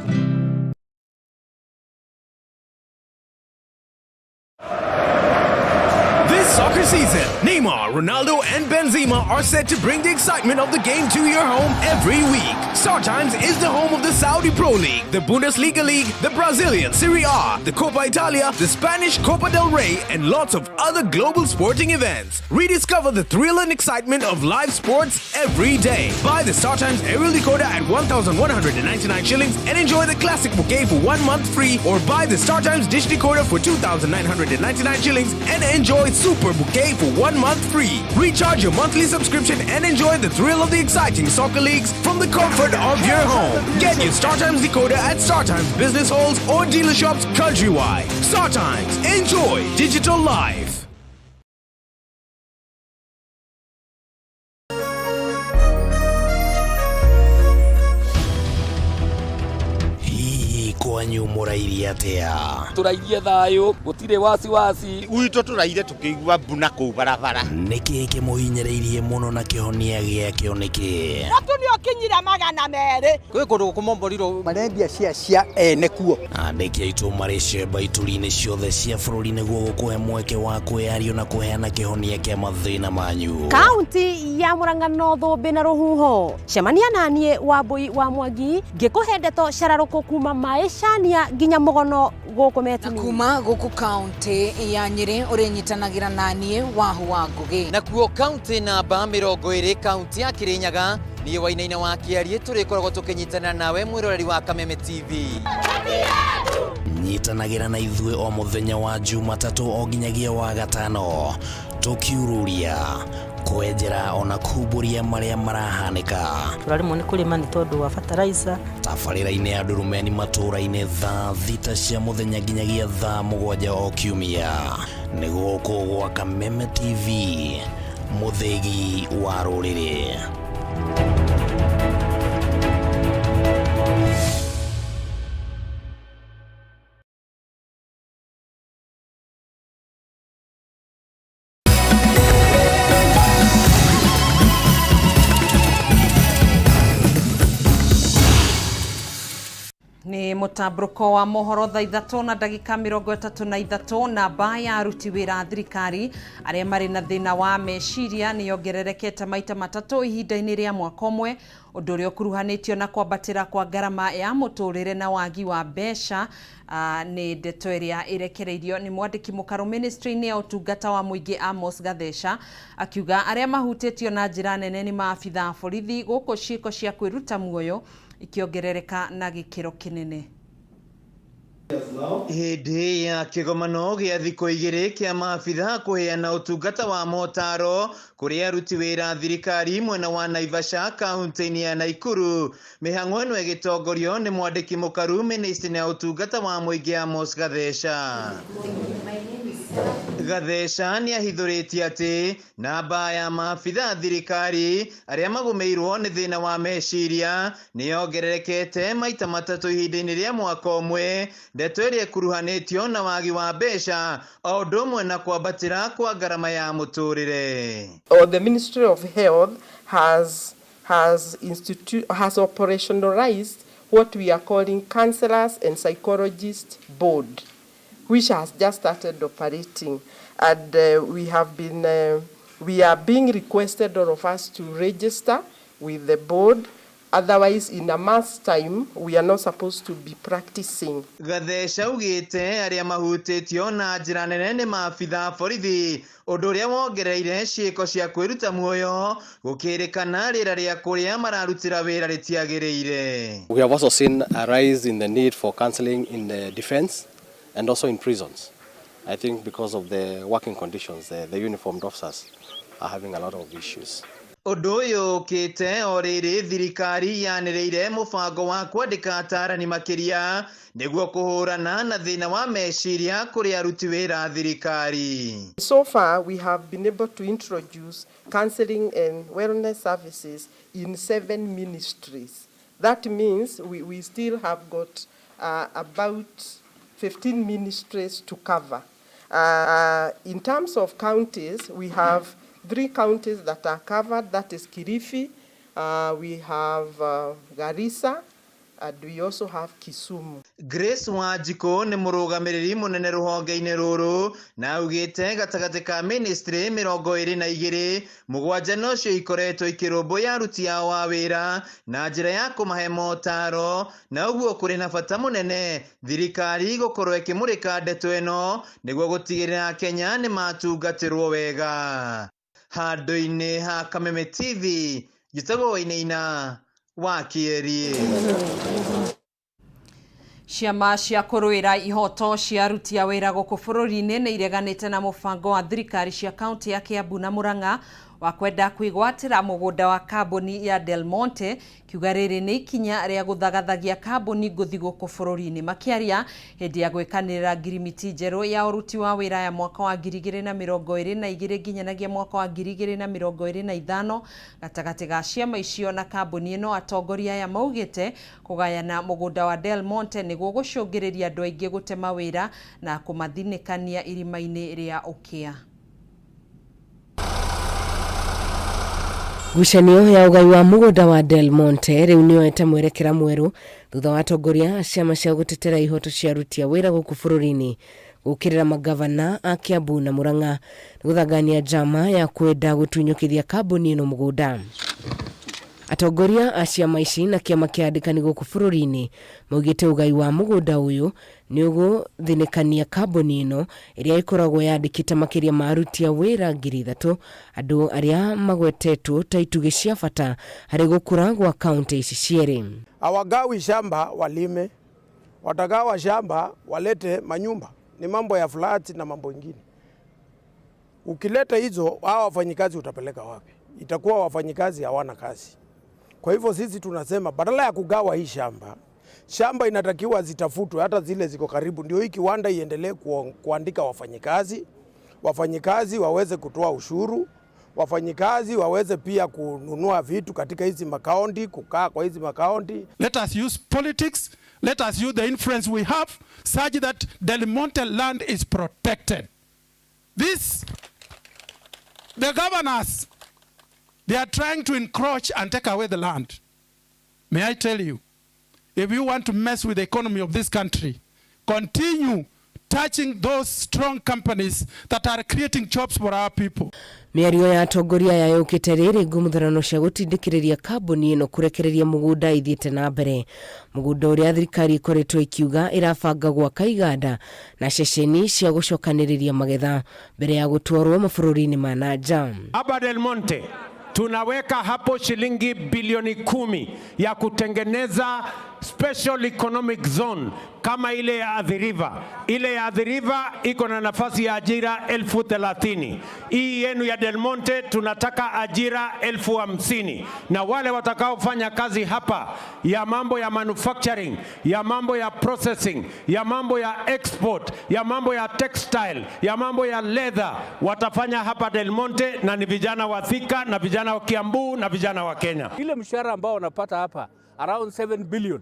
This soccer season, Neymar, Ronaldo, and Benzema are set to bring the excitement of the game to your home every week. StarTimes is the home of the Saudi Pro League, the Bundesliga League, the Brazilian Serie A, the Coppa Italia, the Spanish Copa del Rey, and lots of other global sporting events. Rediscover the thrill and excitement of live sports every day. Buy the StarTimes aerial decoder at 1,199 shillings and enjoy the classic bouquet for 1 month free, or buy the StarTimes dish decoder for 2,999 shillings and enjoy Super Bouquet for 1 month free. Recharge your monthly subscription and enjoy the thrill of the exciting soccer leagues from the comfort of your home. Get your StarTimes decoder at StarTimes business halls or dealer shops countrywide. StarTimes, enjoy digital life. Hihi kwanyu mũrairie atĩa? Tũrairie thayũ, gũtirĩ wasiwasi. Gwitũ tũraire tũkĩigua mbu na kũu barabara. Nĩkĩ kĩmũhinyĩrĩirie mũno na kĩhonia gĩakĩo nĩkĩ? Mũtu nĩ ũkinyire 200. Kwĩ kũndũ gũkũmomborirwo marendia cia cia ene kuo. Andĩki aitũ marĩ cemba ituri-inĩ ciothe cia bũrũri nĩguo gũkũhe mweke wa kwĩyario na kũheana kĩhonia kĩa mathĩna manyu. Kaunti ya Murang'a no thũmbĩ na rũhuho. Cemania naniĩ Wambui wa Mwangi ngĩkũhe ndeto cararũkũ kuma Maisha Magania nginya Mugono guku Metini. Kuma guku kaunti ya Nyeri urinyitanagĩra na niĩ Wahu wa Ngugi. Nakuo kaunti namba 20 kaunti ya Kirinyaga niĩ Wainaina wa Kĩarie tũrĩkoragwo tũkĩnyitanĩra nawe mwĩroreri wa Kameme TV. Nyitanagĩra na ithuĩ o mũthenya wa Jumatatũ o nginyagia wa gatano tũkiururia kwenjera ona kumbũria marĩa marahanĩka. Tũraremwo nĩ kũrĩma nĩ tondũ wa fertilizer. Tabarĩra-inĩ ya Ndurumeni matũũra-inĩ thaa 6 cia mũthenya nginyagia thaa 7 o kiumia. Nĩ gũkũ gwa Kameme TV, mũthĩgi wa rũrĩrĩ. Nĩ mũtambũrũko wa mohoro thaa 3 na ndagĩka 33 namba ya aruti wĩra a thirikari arĩa marĩ na thĩna wa meciria nĩ yongererekete maita matatũ ihinda-inĩ rĩa mwaka ũmwe, ũndũ ũrĩa ũkuruhanĩtio na kwambatĩra kwa ngarama ya mũtũrĩre na wagi wa mbeca. Nĩ ndeto ĩrĩa ĩrekereirio nĩ mwandĩki mũkarũ ministry-inĩ ya ũtungata wa mũingĩ Amos Gatheca, akiuga arĩa mahutĩtio na njĩra nene nĩ maabitha a borithi gũkũ ciĩko cia kwĩruta muoyo ikĩongerereka na gĩkĩro kĩnene. Hĩndĩ ya kĩgomano gĩa thikũ 2 kĩa maabitha kũheana ũtungata wa motaro kũrĩ aruti wĩra thirikari mwena wa Naivasha kaunti-inĩ ya Naikuru, mĩhang'o ĩno ĩgĩtongorio nĩ mwandĩki mũkaru ministry ya ũtungata wa mũingĩ Amos Gatheca. Gatheca nĩ ahithũrĩtie atĩ namba ya maabitha thirikari arĩa magũmĩirwo nĩ thĩna wa meciria nĩ yongererekete maita matatũ ihinda-inĩ rĩa mwaka ũmwe, ndeto ĩrĩa ĩkuruhanĩtio na wagi wa mbeca o ũndũ ũmwe na kwambatĩra kwa ngarama ya mũtũrĩre. Or the Ministry of Health has operationalized what we are calling counselors and psychologists board, which has just started operating, and we have been we are being requested, all of us, to register with the board. Otherwise, in a month's time, we are not supposed to be practicing. Gatheca augĩte arĩa mahutĩtio na njĩra nene nĩ maabitha borithi, ũndũ ũrĩa wongereire ciĩko cia kwĩruta muoyo gũkĩrĩkana rĩera rĩa kũrĩa mararutĩra wĩra rĩtiagĩrĩire. We have also seen a rise in the need for counseling in the defense and also in prisons. I think because of the working conditions, the uniformed officers are having a lot of issues. Ũndũ ũyũ ũkĩte o rĩrĩ thirikari yanĩrĩire mũbango wa kwandĩka atarani makĩria nĩguo kũhũrana na thĩna wa meciria kũrĩ aruti wĩra thirikari. So far, we have been able to introduce counseling and wellness services in 7 ministries. That means we still have got about 15 ministries to cover. In terms of counties, we have 3 counties that are covered. That is Kilifi, we have Garissa, and we also have Kisumu. Grace Wanjikũ nĩ mũrũgamĩrĩri mũnene rũhonge-inĩ rũrũ na augĩte gatagatĩ ka ministry 22 7 nocio ikoretwo ikĩrũmbũiya aruti ao a wĩra na njĩra ya kũmahe motaro, na ũguo kũrĩ na bata mũnene thirikari gũkorwo ĩkĩmũrĩka ndeto ĩno nĩguo gũtigĩrĩra Kenya nĩ matungatĩrwo wega. Handũ-inĩ ha Kameme TV, njĩtagwo Wainaina wa Kĩerie. Ciama cia kũrũĩra ihoto cia aruti a wĩra gũkũ bũrũri-inĩ nĩ ireganĩte na mũbango wa thirikari cia kaunti ya Kiambu na Murang'a wa kwenda kwĩgwatĩra mũgũnda wa kambuni ya Del Monte, kiuga rĩrĩ nĩ ikinya rĩa gũthagathagia kambuni ngũthi gũkũ bũrũri-inĩ. Makĩaria hĩndĩ ya gwĩkanĩrĩra ngirimiti njerũ ya ũruti wa wĩra ya mwaka wa 2022 nginyanagia mwaka wa 2025 gatagatĩ ga ciama icio na kambuni ĩno, atongoria aya maugĩte kũgayana mũgũnda wa Del Monte nĩguo gũcũngĩrĩria andũ aingĩ gũtema wĩra na kũmathinĩkania irima-inĩ rĩa ũkĩa. Ngucanio ya ũgai wa mũgũnda wa Del Monte rĩu nĩyoete mwerekera mwerũ thutha wa atongoria a ciama cia gũtetera ihoto cia aruti a wĩra gũkũ bũrũri-inĩ gũkĩrĩra magavana a Kiambu na Murang'a nĩ gũthangania njama ya kwenda gũtunyũkithia kambuni ĩno mũgũnda. Atongoria a ciama ici na kĩama kĩa andĩkani gũkũ bũrũri-inĩ maugĩte ũgai wa mũgũnda ũyũ nĩ ũgũthinĩkania kambuni ĩno ĩrĩa ĩkoragwo yandĩkĩte makĩria ma aruti a wĩra 3,000, andũ arĩa magwetetwo ta itugĩ cia bata harĩ gũkũra gwa kaunti ici cierĩ. Hawagawi shamba walime, watagawa shamba walete manyumba, ni mambo ya flat na mambo ingine. Ukileta hizo, hawa wafanyikazi utapeleka wapi? Itakuwa wafanyikazi hawana kazi. Kwa hivyo sisi tunasema badala ya kugawa hii shamba, shamba inatakiwa zitafutwe, hata zile ziko karibu, ndio hii kiwanda iendelee kuandika wafanyikazi, wafanyikazi waweze kutoa ushuru, wafanyikazi waweze pia kununua vitu katika hizi makaunti, kukaa kwa hizi makaunti. Let us use politics, let us use the influence we have such that Del Monte land is protected. This, the governors, they are trying to encroach and take away the land. May I tell you, if you want to mess with the economy of this country, continue touching those strong companies that are creating jobs for our people. Mĩario ya atongoria aya yũkĩte rĩrĩ ngũmũtharano cia gũtindĩkĩrĩria kambuni ĩno kũrekereria mũgũnda ithiĩte na mbere, mũgũnda ũrĩa thirikari ĩkoretwo ĩkiuga ĩrabanga gwaka iganda na ceceni cia gũcokanĩrĩria magetha mbere ya gũtwarwo mabũrũri-inĩ ma na nja. Hapa Del Monte tunaweka hapo shilingi bilioni 10 ya kutengeneza special economic zone kama ile ya Athi River. Ile ya Athi River iko na nafasi ya ajira 30,000. Hii yenu ya Del Monte tunataka ajira 50,000, na wale watakaofanya kazi hapa ya mambo ya manufacturing, ya mambo ya processing, ya mambo ya export, ya mambo ya textile, ya mambo ya leather watafanya hapa Del Monte, na ni vijana wa Thika na vijana wa Kiambu na vijana wa Kenya. Ile mshahara ambao wanapata hapa around 7 billion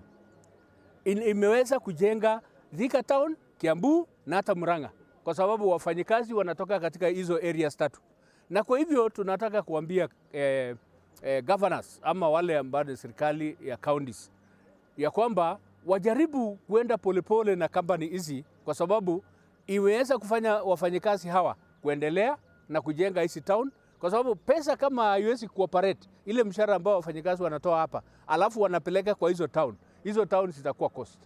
imeweza kujenga Thika Town, Kiambu na hata Murang'a, kwa sababu wafanyikazi wanatoka katika hizo areas tatu. Na kwa hivyo tunataka kuambia governors ama wale ambao ni serikali ya counties ya kwamba wajaribu kuenda polepole na company hizi, kwa sababu imeweza kufanya wafanyikazi hawa kuendelea na kujenga hizi town, kwa sababu pesa kama haiwezi kuoperate ile mshahara ambao wafanyikazi wanatoa hapa alafu wanapeleka kwa hizo town, hizo town zitakuwa cost.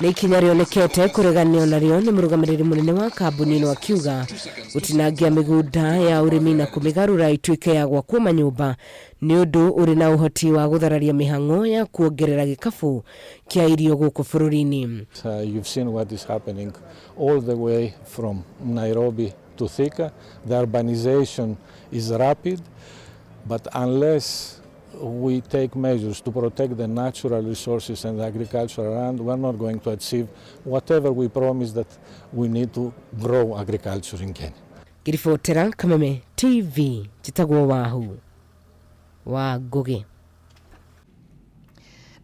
Nĩ ikinya rĩonekete kũreganio narĩo nĩ mũrũgamĩrĩri mũnene wa kambuni ĩno akiuga gũtinangia mĩgũnda ya ũrĩmi na kũmĩgarũra ituĩke ya gwakwo manyũmba nĩ ũndũ ũrĩ na ũhoti wa gũthararia mĩhang'o ya kuongerera gĩkabũ kĩa irio gũkũ bũrũri-inĩ. You've seen what is happening all the way from Nairobi to Thika. The urbanization is rapid, but unless we take measures to protect the natural resources and the agricultural land, we're not going to achieve whatever we promise that we need to grow agriculture in Kenya. Ngĩribotera Kameme TV, njĩtagwo Wahu wa Ngũgĩ.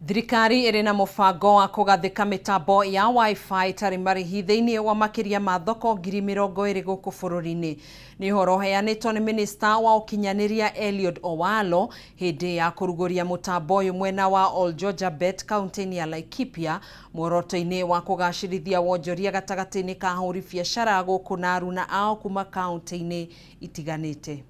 Thirikari ĩrĩ na mũbango wa kũgathĩka mĩtambo ya Wi-Fi ĩtarĩ marĩhi thĩinĩ wa makĩria ma thoko 20,000 gũkũ bũrũri-inĩ. Nĩ ũhoro ũheanĩtwo nĩ minista wa ũkinyanĩria Eliud Owalo hĩndĩ ya kũrugũria mũtambo ũyũ mwena wa Oljojabet kaunti-inĩ ya Laikipia, muoroto-inĩ wa kũgacĩrithia wonjoria gatagatĩ-inĩ ka ahũri biacara gũkũ na aruna ao kuma kaunti-inĩ itiganĩte.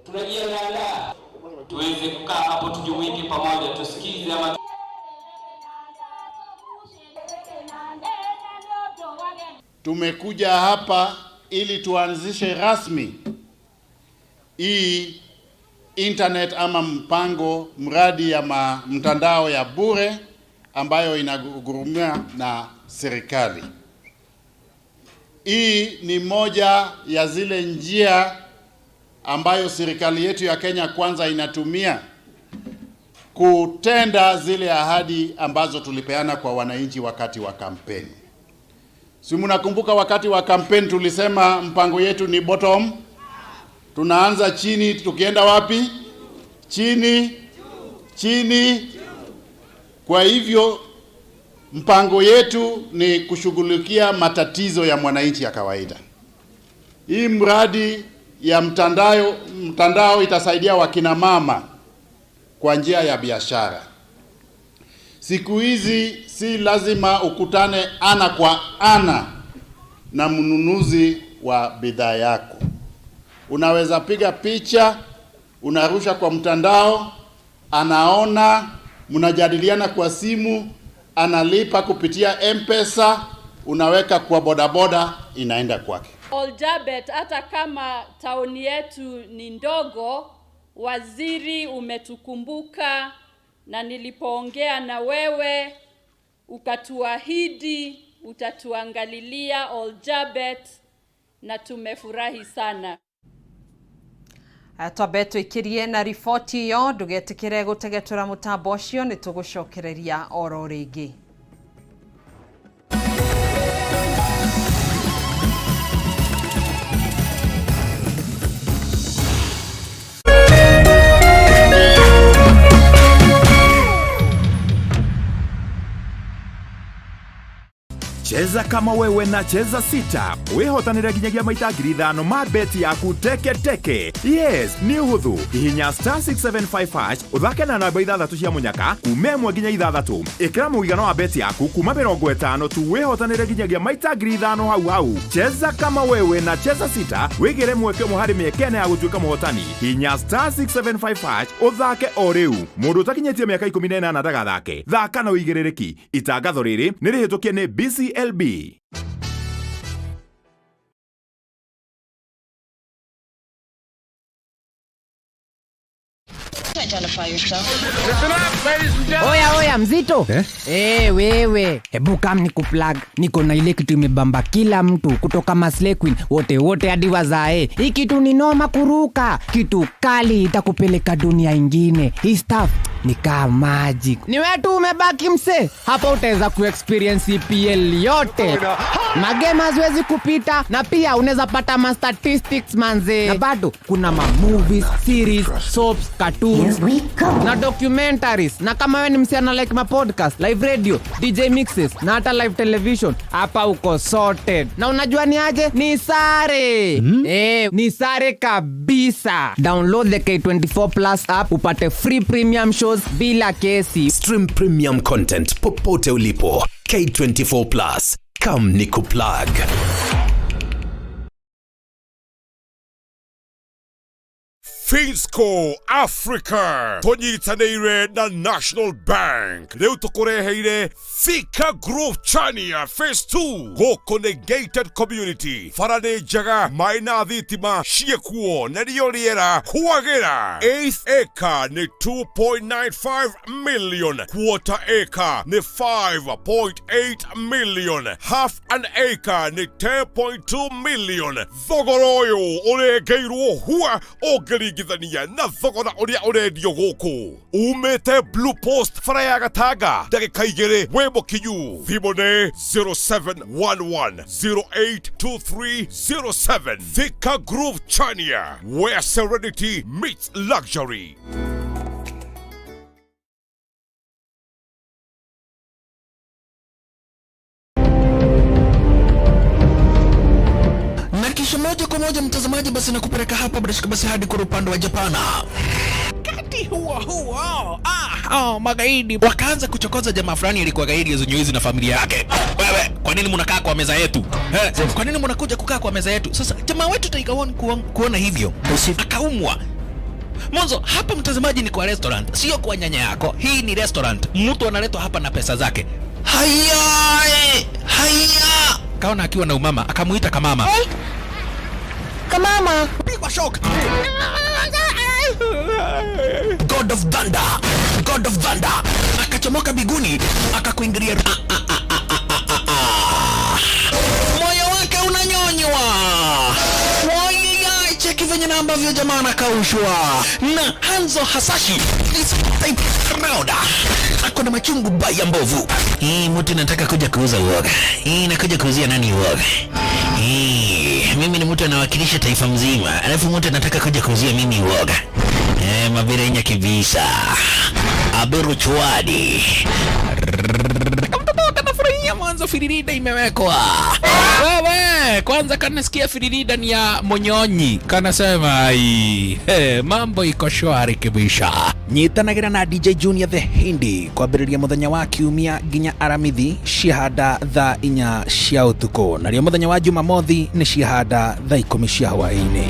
Tunajiandaa tuweze kukaa hapo, tujumuike pamoja, tusikize ama. Tumekuja hapa ili tuanzishe rasmi hii internet ama mpango mradi ya mtandao ya bure ambayo inagurumia na serikali. Hii ni moja ya zile njia ambayo serikali yetu ya Kenya Kwanza inatumia kutenda zile ahadi ambazo tulipeana kwa wananchi wakati wa kampeni. Si mnakumbuka wakati wa kampeni tulisema mpango yetu ni bottom? Tunaanza chini tukienda wapi? Chini, chini. Kwa hivyo mpango yetu ni kushughulikia matatizo ya mwananchi ya kawaida. Hii mradi ya mtandao itasaidia wakina mama kwa njia ya biashara. Siku hizi si lazima ukutane ana kwa ana na mnunuzi wa bidhaa yako. Unaweza piga picha, unarusha kwa mtandao, anaona, mnajadiliana kwa simu, analipa kupitia M-Pesa, unaweka kwa bodaboda, inaenda kwake. Oljabet, hata kama tauni yetu ni ndogo, waziri umetukumbuka, na nilipoongea na wewe ukatuahidi utatuangalilia Oljabet, na tumefurahi sana. Twambe twikirie na riboti iyo ndugetikire gutegetura mutambo ucio ni tugucokereria oro ringi. Cheza kama wewe na Cheza Sita wihotanire nginyagia maita 5,000 ma beti yaku teke teke. Yes, ni uhuthu. Hihinya star 675 hash uthake na namba 6 cia munyaka kuma 1 nginya 6. Ikira muigana wa beti yaku kuma 50 tu wihotanire nginyagia maita 5,000 hau hau. Cheza kama wewe na Cheza Sita wigire mweke ũmwe harĩ mĩeke ĩna ya gũtuĩka mũhotani. Hihinya star 675 hash uthake o rĩu. Mũndũ ũtakinyĩtie mĩaka 18 ndagathake. Thaka na ũigĩrĩrĩki. Itangatho rĩrĩ nĩ rĩhĩtũkie nĩ BCLB. Identify yourself. Oya oya mzito eh? Wewe hebu kam nikuplug. Niko na ile kitu imebamba kila mtu kutoka Maslay Queen wote wote hadi wazae. Hii kitu ni noma kuruka, kitu kali itakupeleka dunia ingine. Hii stuff ni kama magic. Ni wewe tu umebaki mse. Hapa utaweza kuexperience EPL yote. Magema haziwezi kupita, na pia unaweza pata ma statistics manze. Na bado kuna ma movies, series, soaps, cartoons na documentaries. Na kama wewe ni msichana like ma podcast, live radio, DJ mixes na hata live television, hapa uko sorted. Na unajua ni aje? Ni sare. Ni sare kabisa. Download the K24 Plus app upate free premium shows bila kesi. Stream premium content popote ulipo. K24 Plus. Come nikuplug. Finsco Africa tonyitanĩire na National Bank rĩu tũkũreheire Thika Grove Chania Phase 2 gũkũ nĩ gated community, bara nĩ njega, maĩ na thitima ciĩkuo na rĩo rĩera kwagĩra. Eighth acre nĩ 2.95 million, quarter acre nĩ 5.8 million, half an acre nĩ 10.2 million. Thogora ũyũ ũrengeirwo hua ũngĩringithania na thogora ũrĩa ũrendio gũkũ. Umĩte Blue Post bara ya Gatanga ndagĩka 2 wĩ mũkinyu. Thimũ nĩ 0711 082307. Thika Grove Chania, where serenity meets luxury. Na kisha moja kwa moja mtazamaji, basi nakupeleka hapa bila shaka basi hadi kwa upande wa Japana. Kati huo huo magaidi wakaanza kuchokoza jamaa fulani alikuwa gaidi ya na familia yake. Wewe, kwa nini mnakaa kwa meza yetu? Kwa nini mnakuja kukaa kwa meza yetu? Sasa jamaa wetu Tiger One kuona hivyo akaumwa. Mwanzo hapa mtazamaji ni kwa restaurant, sio kwa nyanya yako. Hii ni restaurant, mtu analetwa hapa na pesa zake. Haya, haya. Kaona akiwa na umama akamuita kamama. Hey. Kamama. Pigwa shock. God of Thunder, God of Thunder akachomoka biguni akakuingilia. Moyo wake unanyonywa. Wai, cheki venye na ambavyo jamaa anakaushwa na Hanzo Hasashi is type round. Ako na machungu baya mbovu. Hii mtu nataka kuja kuuza uoga. Hii nakuja kuuzia nani uoga? Hii mimi ni mtu anawakilisha taifa mzima, alafu mtu anataka kuja kuuzia mimi uoga. Mabirenya kibisa. Aberu chwadi. Mtoto anafurahia mwanzo. Firirida imewekwa. Wewe kwanza kanasikia firirida ni ya Munyonyi, kanasema ai, hey, mambo iko shwari kibisha. Nyitanagira na DJ Junior the Hindi kwambĩrĩria mũthenya wa kiumia nginya aramithi ciahanda thaa 4 cia ũtukũ, narĩo mũthenya wa Jumamothi nĩ ciahanda thaa 10 cia hwaĩ-inĩ.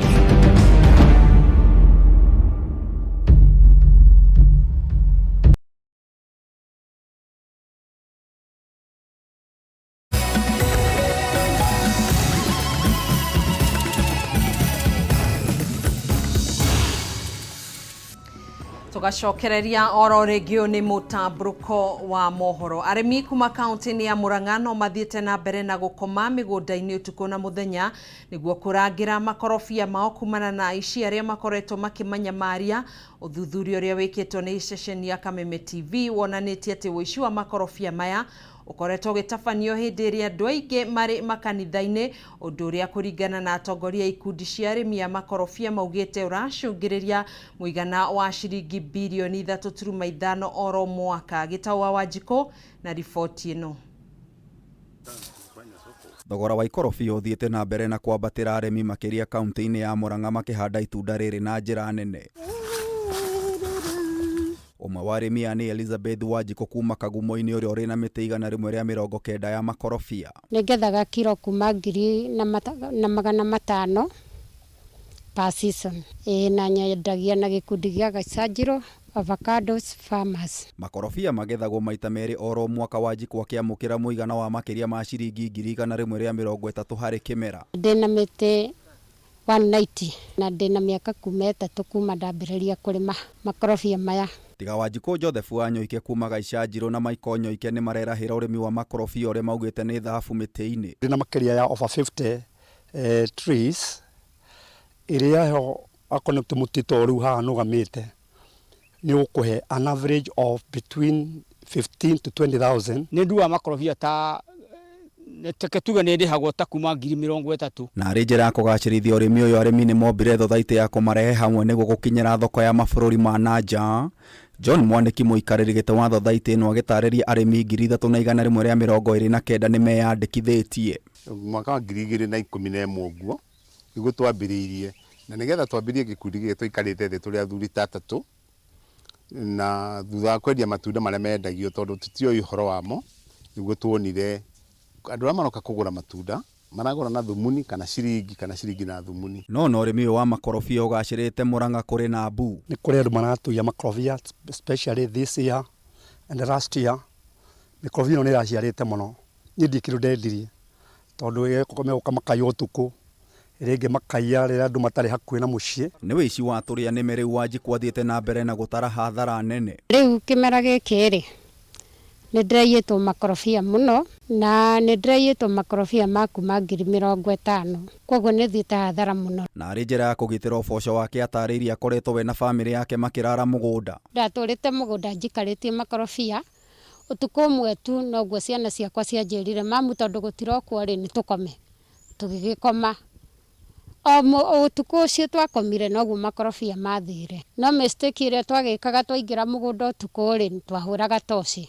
Tugacokereria oro rĩngĩ nĩ mũtambũrũko wa mohoro. Arĩmi kuma kaunti-inĩ ya Murang'a no mathiĩte na mbere na gũkoma mĩgũnda-inĩ ũtukũ na mũthenya nĩguo kũrangĩra makorobia mao kumana na aici arĩa makoretwo makĩmanyamaria. Ũthuthuria ũrĩa wĩkĩtwo nĩ ceceni ya Kameme TV wonanĩtie atĩ ũici wa makorobia maya ũkoretwo ũgĩtabanio hĩndĩ ĩrĩa andũ aingĩ marĩ makanitha-inĩ, ũndũ ũrĩa kũringana na atongoria a ikundi cia arĩmi a makorobia maugĩte ũracũngĩrĩria mũigana wa ciringi birioni 3.5 oro mwaka. Gĩtau wa Wanjikũ na riboti ĩno. Thogora wa ikorobia ũthiĩte na mbere na kwambatĩra arĩmi makĩria kaunti-inĩ ya Murang'a makĩhanda itunda rĩrĩ na njĩra nene. Ũmwe wa arĩmi aya nĩ Elizabeth Wanjikũ kuma Kagumo-inĩ ũrĩa ũrĩ na mĩtĩ 190 ya makorobia. Nĩngethaga kiro kuma 1500 per season. Ĩĩ na nyendagia na gĩkundi gĩa Gacanjiro Avocados Farmers. Makorobia magethagwo maita merĩ oro mwaka, Wanjikũ akĩamũkĩra mũigana wa makĩria ma ciringi 130,000 harĩ kĩmera. Ndĩna mĩtĩ 190 na ndĩna mĩaka kuma 3 kuma ndambĩrĩria kũrĩma makorobia maya. Tiga Wanjikũ, Joseph Wanyoike kuma Gaicanjirũ na Michael Nyoike nĩ marerahĩra ũrĩmi wa makorobia ũrĩa maugĩte nĩ thahabu mĩtĩ-inĩ. Ndĩna makĩria ya over 50 trees ĩrĩa yo akorwo nĩ mũtĩ ta rĩu haha nũgamĩte nĩ ũkũhe an average of between 15 to 20,000. Nĩ nduaga makorobia ta teke tuge nĩ ndĩhagwo ta kuma 30,000. Na arĩ njĩra ya kũgacĩrithia ũrĩmi ũyũ, arĩmi nĩ mombire thothaitĩ ya kũmarehe hamwe nĩguo gũkinyĩra thoko ya mabũrũri ma na nja. John Mwaniki mũikarĩri gĩtĩ wa thothaitĩ ĩno agĩtarĩria arĩmi 3,129 nĩ meyandĩkithĩtie. Mwaka wa 2011 ũguo nĩguo twambĩrĩirie, na nĩgetha twambĩrĩrie gĩkundi gĩkĩ tũikarĩte thĩ tũrĩ athuri ta atatũ, na thutha wa kwendia matunda marĩa mendagio tondũ tũtiũĩ ũhoro wamo, nĩguo tuonire andũ arĩa maroka kũgũra matunda maragũra na thumuni kana ciringi kana ciringi na thumuni. No na ũrĩmi ũyũ wa makorobia ũgacĩrĩte Murang'a kũrĩ na mbu. Nĩ kũrĩ andũ maratuia makorobia especially this year and last year. Mĩkorobia ĩno nĩ ĩraciarĩte mũno. Niĩ ndirĩ kĩndũ ndendirie tondũ megũka makaiya ũtukũ, rĩngĩ makaiya rĩrĩa andũ matarĩ hakuhĩ na mũciĩ. Nĩ wĩici wa tũrĩa nĩme rĩu Wanjikũ athiĩte na mbere na gũtara hathara nene. Rĩu kĩmera gĩkĩ rĩ nĩ ndĩraiyĩtwo makorobia mũno, na nĩ ndĩraiyĩtwo makorobia ma kuma 50,000, koguo nĩ thiĩte hathara mũno. Na arĩ njĩra ya kũgitĩra ũboco wake atarĩirie akoretwo we na bamĩrĩ yake makĩrara mũgũnda. Ndatũrĩte mũgũnda njikarĩtie makorobia ũtukũ ũmwe tu noguo ciana ciakwa cianjĩrire mamu tondũ gũtirokwo rĩ nĩ tũkome, tũgĩgĩkoma. O ũtukũ ũcio twakomire noguo makorobia mathire. No mistake ĩrĩa twagĩkaga twaingĩra mũgũnda ũtukũ rĩ twahũraga toci,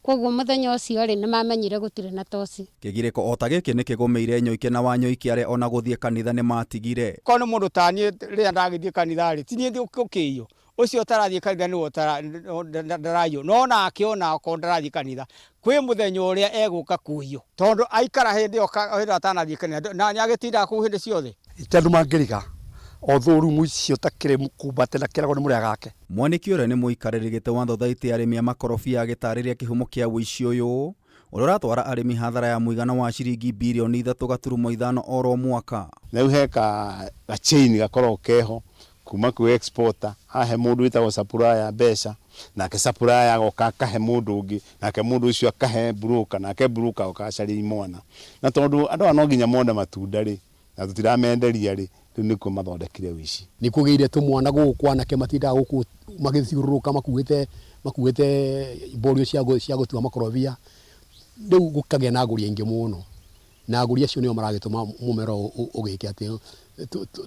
koguo mũthenya ũcio rĩ nĩ mamenyire gũtirĩ na toci. Kĩgirĩko o ta gĩkĩ nĩ kĩgũmĩire Nyoike na Wanyoike arĩa ona gũthiĩ kanitha nĩ matigire. Korwo nĩ mũndũ ta niĩ rĩrĩa ndagĩthiĩ kanitha rĩ ti niĩ ngũkĩiywo, ũcio ũtarathiĩ kanitha nĩwe ndaraiywo, no nake ona okorwo ndarathiĩ kanitha kwĩ mũthenya ũrĩa egũka kũiywo, tondũ aikara hĩndĩ ĩyo hĩndĩ atanathiĩ kanitha na nĩagĩtindaga kũu hĩndĩ ciothe. Ti andũ mangĩriga although rumu icio takĩrĩ mũkumbate na kĩrago nĩ mũrĩa gake. Mwaniki ũrĩa nĩ mũikarĩri gĩtĩ wa thothaitĩ ya arĩmi a makorobia agĩtarĩria kĩhumo kĩa ũici ũyũ ũrĩa ũratwara arĩmi hathara ya mũigana wa ciringi birioni 3.5 oro mwaka. Rĩu he ka chain gakoragwo keho kuma kwĩ exporter ahe mũndũ wĩtagwo supplier mbeca, nake supplier agoka akahe mũndũ ũngĩ, nake mũndũ ũcio akahe broker, nake broker agoka agacaria imwana. Na tondũ andũ aya no nginya mone matunda rĩ, na tũtiramenderia rĩ, rĩu nĩkuo mathondekire ũici. Nĩ kũgĩire tũmwana gũkũ anake matindaga gũkũ magĩthiũrũrũka makuĩte mborio cia gũtua makorobia, rĩu gũkagĩa na agũri aingĩ mũno, na agũri acio nĩo maragĩtũma mũmera ũgĩke atĩ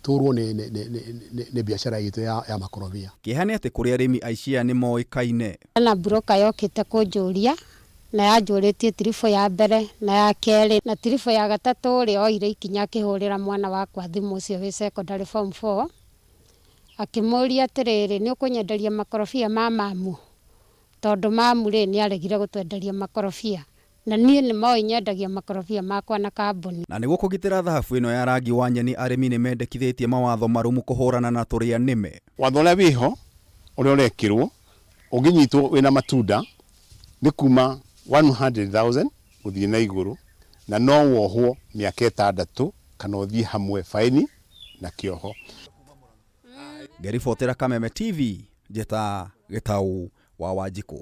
tũrwo nĩ biacara itũ ya makorobia. Kĩeha nĩ atĩ kũrĩ arĩmi aici aya nĩ moĩkaine. Na broker yokĩte kũnjũria Na yanjũrĩtie tiribũ ya mbere na ya kerĩ na tiribũ ya gatatũ rĩ, oire ikinya akĩhũrĩra mwana wakwa thimũ ũcio wĩ secondary form 4 akĩmũria atĩrĩrĩ, nĩ ũkũnyenderia makorobia ma mamu? Tondũ mamu rĩ, nĩ aregire gũtwenderia makorobia na niĩ nĩ moĩ nyendagia makorobia makwa na kambuni. Na nĩguo kũgitĩra thahabu ĩno ya rangi wa nyeni arĩmi nĩmendekithĩtie mawatho marũmu kũhũrana na tũrĩa nĩme. Watho ũrĩa wĩho ũrĩa ũrekĩrwo ũngĩnyitwo wĩna matunda nĩ kuma 100,000 gũthiĩ na igũrũ na no wohwo mĩaka ĩtandatũ kana ũthiĩ hamwe baĩni na kĩoho. Ngĩribotera Kameme TV, njĩta Gĩtau wa Wanjikũ.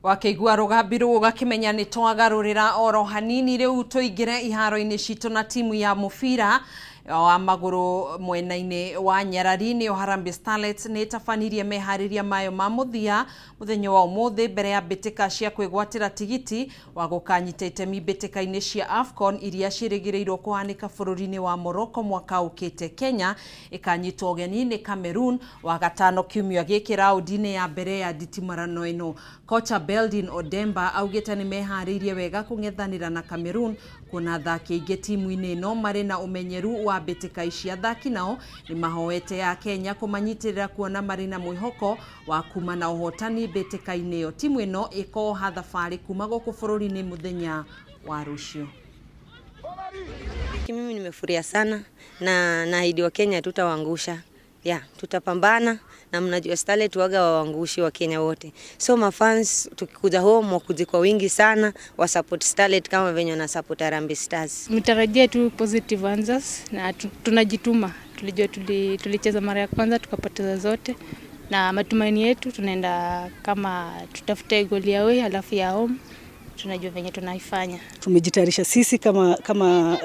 Wakĩigua rũgambi rũu ũgakĩmenya nĩ twagarũrĩra oro hanini rĩu tũingĩre iharo-inĩ citũ na timu ya mũbira wa magũrũ mwena-inĩ wa Nyarari nĩyo Harambee Starlets nĩ ĩtabanirie meharĩria mayo ma mũthia mũthenya wa ũmũthĩ mbere ya mbĩtĩka cia kwĩgwatĩra tigiti wa gũkanyita itemi mbĩtĩka-inĩ cia AFCON iria ciĩrĩgĩrĩirwo kũhanĩka bũrũri-inĩ wa Morocco mwaka ũkĩte. Kenya ĩkanyitwo ũgeni nĩ Cameroon wagatano kiumia gĩkĩ raũndi-inĩ ya mbere ya nditimũrano ĩno. Kocha Beldin Odemba augĩte nĩ meharĩirie wega kũng'ethanĩra na Cameroon kuona athaki aingĩ timu-inĩ ĩno marĩ na ũmenyeru wa mbĩtĩka ici. Athaki nao nĩ mahoete ya Kenya kũmanyitĩrĩra kuona marĩ na mwĩhoko wa kuma na ũhotani mbĩtĩka-inĩ ĩyo. Timu ĩno ĩkoha thabarĩ kuma gũkũ bũrũri-inĩ mũthenya wa rũciũ. Mimi nimefuria sana na naahidi wa Kenya tutawaangusha. Yeah, tutapambana na mnajua Starlet waga waangushi wa Kenya wote. So mafans tukikuja home wakuje kwa wingi sana wa support Starlet kama venye wana support Harambee Stars. Mtarajie tu positive answers na tunajituma. Tulijua tulicheza mara ya kwanza tukapoteza zote, na matumaini yetu tunaenda kama tutafute goli ya away alafu ya home tunajua venye tunaifanya. Tumejitayarisha sisi kama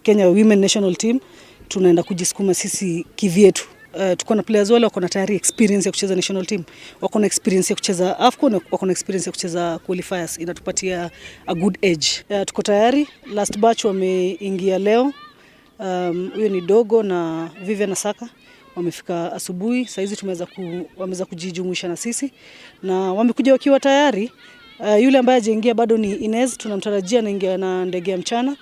Kenya Women National Team, tunaenda kujisukuma sisi kivyetu. Tuko na players wale wako na tayari experience ya kucheza national team, wako na experience ya kucheza AFCON, wako na experience ya kucheza qualifiers, inatupatia a good edge. Tuko tayari. Last batch wameingia leo. Huyo ni Dogo na Vivian Asaka wamefika asubuhi, saizi wameweza kujijumuisha na sisi na wamekuja wakiwa tayari. Yule ambaye hajaingia bado ni Inez, tunamtarajia anaingia na ndege ya mchana.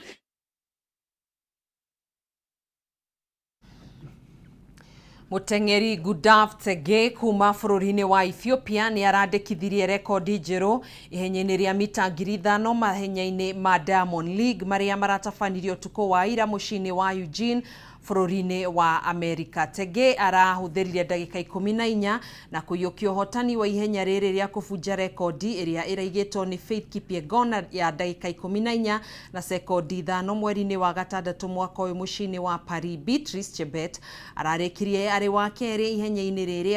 Mũteng'eri Gudaf Tsegay kuma bũrũri-inĩ wa Ethiopia nĩ arandĩkithirie rekondi njerũ ihenya-inĩ rĩa mita 5,000 mahenya-inĩ ma Diamond League marĩa maratabanirio ũtukũ wa ira mũciĩ-inĩ wa Eugene bũrũri-inĩ wa Amerika. Tsegay arahũthĩrire ndagĩka 14 na kũiyũkia ũhotani wa ihenya rĩrĩ rĩa kũbunja rekondi ĩrĩa ĩraigĩtwo nĩ Faith Kipyegon ya ndagĩka 14 na sekondi 5 mweri-inĩ wa gatandatũ mwaka ũyũ mũciĩ-inĩ wa Paris. Beatrice Chebet ararĩkirie arĩ wa kerĩ ihenya-inĩ rĩrĩ.